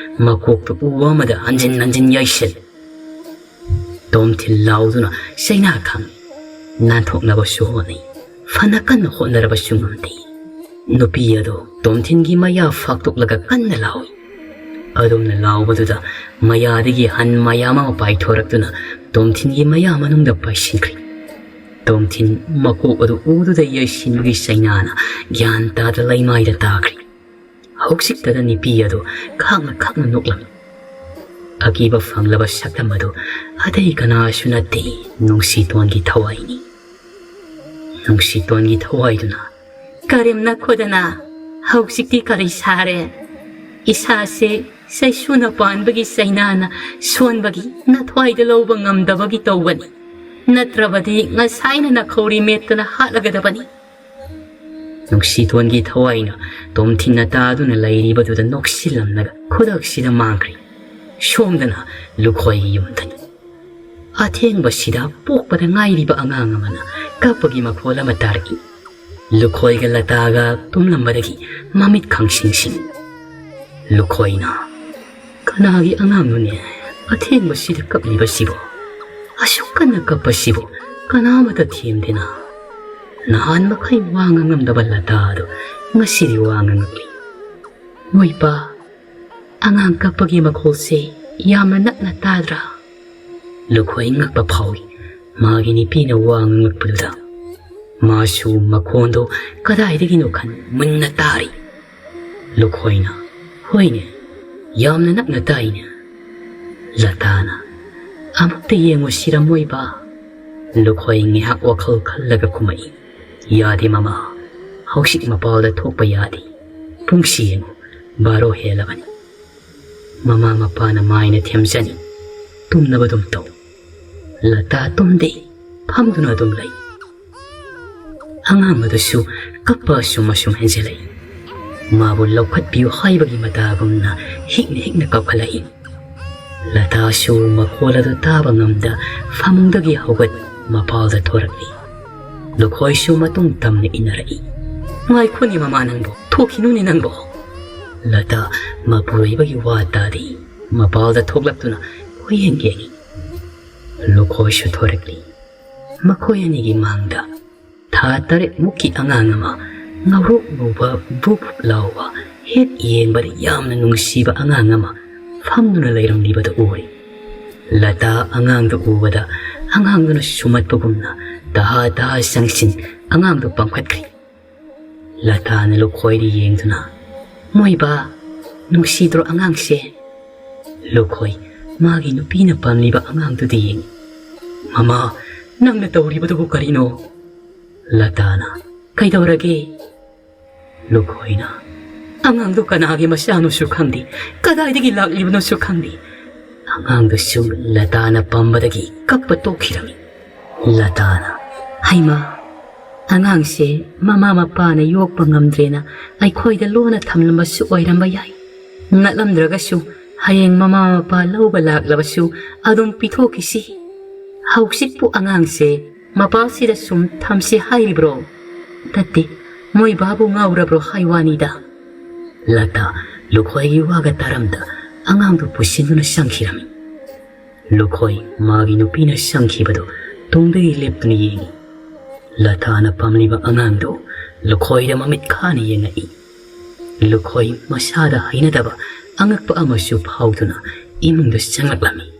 ꯃꯀꯣꯛꯇ ꯎ ꯑꯃꯗ ꯍꯟꯖꯤꯟ ꯍꯟꯖꯤꯟ ꯌꯩꯁꯤꯜꯂꯤ꯫ ꯇꯣꯝꯊꯤꯜ ꯂꯥꯎꯗꯨꯅ ꯆꯩꯅꯥ ꯈꯥꯡꯏ꯫ ꯅꯥꯟꯊꯣꯛꯅꯕꯁꯨ ꯍꯣꯠꯅꯩ꯫ ꯐꯅ ꯀꯟꯅ ꯍꯣꯠꯅꯔꯕꯁꯨ ꯉꯝꯗꯦ꯫ ꯅꯨꯄꯤ ꯑꯗꯨ ꯇꯣꯝꯊꯤꯟꯒꯤ ꯃꯌꯥ ꯐꯥꯛꯇꯣꯛꯂꯒ ꯀꯟꯅ ꯂꯥꯎꯏ꯫ ꯑꯗꯨꯝꯅ ꯂꯥꯎꯕꯗꯨꯗ ꯃꯌꯥꯗꯒꯤ ꯍꯟ ꯃꯌꯥꯝ ꯑꯃ ꯄꯥꯏꯊꯣꯔꯛꯇꯨꯅ ꯇꯣꯝꯊꯤꯟꯒꯤ ꯃꯌꯥ ꯃꯅꯨꯡꯗ ꯄꯥꯏꯁꯤꯟꯈ꯭ꯔꯦ꯫ ꯇꯣꯝꯊꯤꯟ ꯃꯀꯣꯛ ꯑꯗꯨ ꯎꯗꯨꯗ ꯌꯩꯁꯤꯟꯕꯒꯤ ꯆꯩꯅꯥꯅ ꯒ꯭ꯌꯥꯟ ꯇꯥꯗ ꯂꯩꯃꯥꯏꯗ ꯇꯥꯈ꯭ꯔꯦ꯫ ꯍꯧꯖꯤꯛꯇꯗ ꯅꯨꯄꯤ ꯑꯗꯨ ꯈꯥꯛꯅ ꯈꯥꯛꯅ ꯅꯣꯛꯂꯝꯃꯤ꯫ ꯑꯀꯤꯕ ꯐꯪꯂꯕ ꯁꯛꯇꯝ ꯑꯗꯨ ꯑꯇꯩ ꯀꯅꯥꯁꯨ ꯅꯠꯇꯦ, ꯅꯨꯡꯁꯤꯇꯣꯟꯒꯤ ꯊꯋꯥꯏꯅꯤ꯫ ꯅꯨꯡꯁꯤꯇꯣꯟꯒꯤ ꯊꯋꯥꯏꯗꯨꯅ, "ꯀꯔꯤꯝꯅ ꯈꯣꯗꯅ, ꯍꯧꯖꯤꯛꯇꯤ ꯀꯔꯤ ꯁꯥꯔꯦ? ꯏꯁꯥꯁꯦ ꯆꯩꯁꯨꯅ ꯄꯥꯟꯕꯒꯤ ꯆꯩꯅꯥꯅ ꯁꯣꯟꯕꯒꯤ ꯅꯊ꯭ꯋꯥꯏꯗ ꯂꯧꯕ ꯉꯝꯗꯕꯒꯤ ꯇꯧꯕꯅꯤ꯫ ꯅꯠꯇ꯭ꯔꯕꯗꯤ ꯉꯁꯥꯏꯅ ꯅꯈꯧꯔꯤ ꯃꯦꯠꯇꯅ ꯍꯥꯠꯂꯒꯗꯕꯅꯤ꯫" ꯅꯨꯡꯁꯤꯇꯣꯟꯒꯤ ꯊꯋꯥꯏꯅ ꯇꯣꯝꯊꯤꯟꯅ ꯇꯥꯗꯨꯅ ꯂꯩꯔꯤꯕꯗꯨꯗ ꯅꯣꯛꯁꯤꯜꯂꯝꯂꯒ ꯈꯨꯗꯛꯁꯤꯗ ꯃꯥꯡꯈ꯭ꯔꯤ꯫ ꯁꯣꯝꯗꯅ ꯂꯨꯈꯣꯏꯒꯤ ꯌꯨꯝꯗꯅꯤ꯫ ꯑꯊꯦꯡꯕꯁꯤꯗ ꯄꯣꯛꯄꯗ ꯉꯥꯏꯔꯤꯕ ꯑꯉꯥꯡ ꯑꯃꯅ ꯀꯞꯄꯒꯤ ꯃꯈꯣꯜ ꯑꯃ ꯇꯥꯔꯛꯏ꯫ ꯂꯨꯈꯣꯏꯒ ꯂꯇꯥꯒ ꯇꯨꯝꯂꯝꯕꯗꯒꯤ ꯃꯃꯤꯠ ꯈꯪꯁꯤꯡꯁꯤꯡ꯫ ꯂꯨꯈꯣꯏꯅ, "ꯀꯅꯥꯒꯤ ꯑꯉꯥꯡꯅꯣꯅꯦ ꯑꯊꯦꯡꯕꯁꯤꯗ ꯀꯞꯂꯤꯕꯁꯤꯕꯣ? ꯑꯁꯨꯛ ꯀꯟꯅ ꯀꯞꯄꯁꯤꯕꯨ ꯀꯅꯥꯃꯇ ꯊꯦꯝꯗꯦꯅ?" ꯅꯍꯥꯟ ꯃꯈꯩ ꯋꯥ ꯉꯥꯡꯉꯝꯗꯕ ꯂꯇꯥ ꯑꯗꯨ ꯉꯁꯤꯗꯤ ꯋꯥ ꯉꯥꯡꯉꯛꯂꯤ꯫ "ꯃꯣꯏꯄꯥ, ꯑꯉꯥꯡ ꯀꯞꯄꯒꯤ ꯃꯈꯣꯜꯁꯦ ꯌꯥꯝꯅ ꯅꯛꯅ ꯇꯥꯗ꯭ꯔꯥ?" ꯂꯨꯈꯣꯏ ꯉꯛꯄ ꯐꯥꯎꯏ꯫ ꯃꯥꯒꯤ ꯅꯨꯄꯤꯅ ꯋꯥ ꯉꯥꯡꯂꯛꯄꯗꯨꯗ ꯃꯥꯁꯨ ꯃꯈꯣꯟꯗꯣ ꯀꯗꯥꯏꯗꯒꯤꯅꯣ ꯈꯟ ꯃꯨꯟꯅ ꯇꯥꯔꯤ꯫ ꯂꯨꯈꯣꯏꯅ, "ꯍꯣꯏꯅꯦ, ꯌꯥꯝꯅ ꯅꯛꯅ ꯇꯥꯏꯅꯦ꯫" ꯂꯇꯥꯅ, "ꯑꯃꯨꯛꯇ ꯌꯦꯡꯉꯨꯁꯤꯔ ꯃꯣꯏꯕ?" ꯂꯨꯈꯣꯏ ꯉꯥꯏꯍꯥꯛ ꯋꯥꯈꯜ ꯈꯜꯂꯒ ꯈꯨꯝꯃꯛꯏ, "ꯌꯥꯗꯦ ꯃꯃꯥ, ꯍꯧꯖꯤꯛ ꯃꯄꯥꯜꯗ ꯊꯣꯛꯄ ꯌꯥꯗꯦ꯫ ꯄꯨꯡꯁꯤ ꯌꯦꯡꯉꯨ, ꯕꯥꯔꯣ ꯍꯦꯜꯂꯕꯅꯤ꯫ ꯃꯃꯥ ꯃꯄꯥꯅ ꯃꯥꯏꯅ ꯊꯦꯝꯖꯅꯤ꯫ ꯇꯨꯝꯅꯕ ꯑꯗꯨꯝ ꯇꯧ꯫" ꯂꯇꯥ ꯇꯨꯝꯗꯦ, ꯐꯝꯗꯨꯅ ꯑꯗꯨꯝ ꯂꯩ꯫ ꯑꯉꯥꯡ ꯑꯗꯨꯁꯨ ꯀꯞꯄ ꯑꯁꯨꯝ ꯑꯁꯨꯝ ꯍꯦꯟꯖꯤꯜꯂꯛꯏ꯫ ꯃꯥꯕꯨ ꯂꯧꯈꯠꯄꯤꯌꯨ ꯍꯥꯏꯕꯒꯤ ꯃꯇꯥꯒꯨꯝꯅ ꯍꯤꯛꯅ ꯍꯤꯛꯅ ꯀꯞꯈꯠꯂꯛꯏ꯫ ꯂꯇꯥꯁꯨ ꯃꯈꯣꯜ ꯑꯗꯨ ꯇꯥꯕ ꯉꯝꯗ ꯐꯃꯨꯡꯗꯒꯤ ꯍꯧꯒꯠ ꯃꯄꯥꯜꯗ ꯊꯣꯔꯛꯂꯤ꯫ ꯂꯨꯈꯣꯏꯁꯨ ꯃꯇꯨꯡ ꯇꯝꯅ ꯏꯟꯅꯔꯛꯏ꯫ "ꯉꯥꯏꯈꯣꯅꯦ ꯃꯃꯥ ꯅꯪꯕꯣ, ꯊꯣꯛꯈꯤꯅꯨꯅꯦ ꯅꯪꯕꯣ꯫" ꯂꯇꯥ ꯃꯄꯨꯔꯣꯏꯕꯒꯤ ꯋꯥ ꯇꯥꯗꯦ꯫ ꯃꯄꯥꯜꯗ ꯊꯣꯛꯂꯛꯇꯨꯅ ꯀꯣꯏꯌꯦꯡ ꯌꯦꯡꯏ꯫ ꯂꯨꯈꯣꯏꯁꯨ ꯊꯣꯔꯛꯂꯤ꯫ ꯃꯈꯣꯏ ꯑꯅꯤꯒꯤ ꯃꯥꯡꯗ ꯊꯥ ꯇꯔꯦꯠ ꯃꯨꯛꯀꯤ ꯑꯉꯥꯡ ꯑꯃ, ꯉꯧꯔꯣꯛ ꯉꯧꯕ, ꯕꯨꯞ ꯕꯨꯞ ꯂꯥꯎꯕ, ꯍꯦꯛ ꯌꯦꯡꯕꯗ ꯌꯥꯝꯅ ꯅꯨꯡꯁꯤꯕ ꯑꯉꯥꯡ ꯑꯃ ꯐꯝꯗꯨꯅ ꯂꯩꯔꯝꯂꯤꯕꯗꯨ ꯎꯔꯤ꯫ ꯂꯇꯥ ꯑꯉꯥꯡꯗꯨ ꯎꯕꯗ ꯑꯉꯥꯡꯗꯨꯅ ꯁꯨꯝꯍꯠꯄꯒꯨꯝꯅ ꯇꯍꯥ ꯇꯍꯥ ꯆꯪꯁꯤꯟ ꯑꯉꯥꯡꯗꯨ ꯄꯝꯈꯠꯈ꯭ꯔꯤ꯫ ꯂꯇꯥꯅ ꯂꯨꯈꯣꯏꯗ ꯌꯦꯡꯗꯨꯅ, "ꯃꯣꯏꯕꯥ, ꯅꯨꯡꯁꯤꯗ꯭ꯔꯣ ꯑꯉꯥꯡꯁꯦ?" ꯂꯨꯈꯣꯏ ꯃꯥꯒꯤ ꯅꯨꯄꯤꯅ ꯄꯥꯝꯂꯤꯕ ꯑꯉꯥꯡꯗꯨꯗ ꯌꯦꯡꯏ꯫ "ꯃꯃꯥ, ꯅꯪꯅ ꯇꯧꯔꯤꯕꯗꯨꯕꯨ ꯀꯔꯤꯅꯣ?" ꯂꯇꯥꯅ, "ꯀꯩꯗꯧꯔꯒꯦ?" ꯂꯨꯈꯣꯏꯅ, "ꯑꯉꯥꯡꯗꯣ ꯀꯅꯥꯒꯤ ꯃꯆꯥꯅꯣꯁꯨ ꯈꯪꯗꯦ, ꯀꯗꯥꯏꯗꯒꯤ ꯂꯥꯛꯂꯤꯕꯅꯣꯁꯨ ꯈꯪꯗꯦ꯫ ꯑꯉꯥꯡꯗꯨꯁꯨ ꯂꯇꯥꯅ ꯄꯝꯕꯗꯒꯤ ꯀꯞꯄ ꯇꯣꯛꯈꯤꯔꯝꯃꯤ꯫" ꯂꯇꯥꯅ, "ꯍꯩꯃꯥ, ꯑꯉꯥꯡꯁꯦ ꯃꯃꯥ ꯃꯄꯥꯅ ꯌꯣꯛꯄ ꯉꯝꯗ꯭ꯔꯦꯅ ꯑꯩꯈꯣꯏꯗ ꯂꯣꯟꯅ ꯊꯝꯂꯝꯕꯁꯨ ꯑꯣꯏꯔꯝꯕ ꯌꯥꯏ꯫ ꯅꯠꯂꯝꯗ꯭ꯔꯒꯁꯨ ꯍꯌꯦꯡ ꯃꯃꯥ ꯃꯄꯥ ꯂꯧꯕ ꯂꯥꯛꯂꯕꯁꯨ ꯑꯗꯨꯝ ꯄꯤꯊꯣꯛꯈꯤꯁꯤ꯫ ꯍꯧꯖꯤꯛꯄꯨ ꯑꯉꯥꯡꯁꯦ ꯃꯄꯥꯁꯤꯗ ꯁꯨꯝ ꯊꯝꯁꯤ ꯍꯥꯏꯔꯤꯕ꯭ꯔꯣ? ꯅꯠꯇꯦ, ꯃꯣꯏ ꯕꯥꯕꯨ ꯉꯥꯎꯔꯕ꯭ꯔꯣ ꯍꯥꯏ ꯋꯥꯅꯤꯗ꯫" ꯂꯇꯥ ꯂꯨꯈꯣꯏꯒꯤ ꯋꯥꯒ ꯇꯥꯔꯝꯗ ꯑꯉꯥꯡꯗꯨ ꯄꯨꯁꯤꯟꯗꯨꯅ ꯆꯪꯈꯤꯔꯝꯃꯤ꯫ ꯂꯨꯈꯣꯏ ꯃꯥꯒꯤ ꯅꯨꯄꯤꯅ ꯆꯪꯈꯤꯕꯗꯨ ꯇꯨꯡꯗꯒꯤ ꯂꯦꯞꯇꯨꯅ ꯌꯦꯡꯏ꯫ ꯂꯇꯥꯅ ꯄꯥꯝꯂꯤꯕ ꯑꯉꯥꯡꯗꯨ ꯂꯨꯈꯣꯏꯗ ꯃꯃꯤꯠ ꯈꯥꯅ ꯌꯦꯡꯉꯛꯏ꯫ ꯂꯨꯈꯣꯏ ꯃꯁꯥꯗ ꯍꯩꯅꯗꯕ ꯑꯉꯛꯄ ꯑꯃꯁꯨ ꯐꯥꯎꯗꯨꯅ ꯏꯃꯨꯡꯗ ꯆꯪꯂꯛꯂꯝꯃꯤ꯫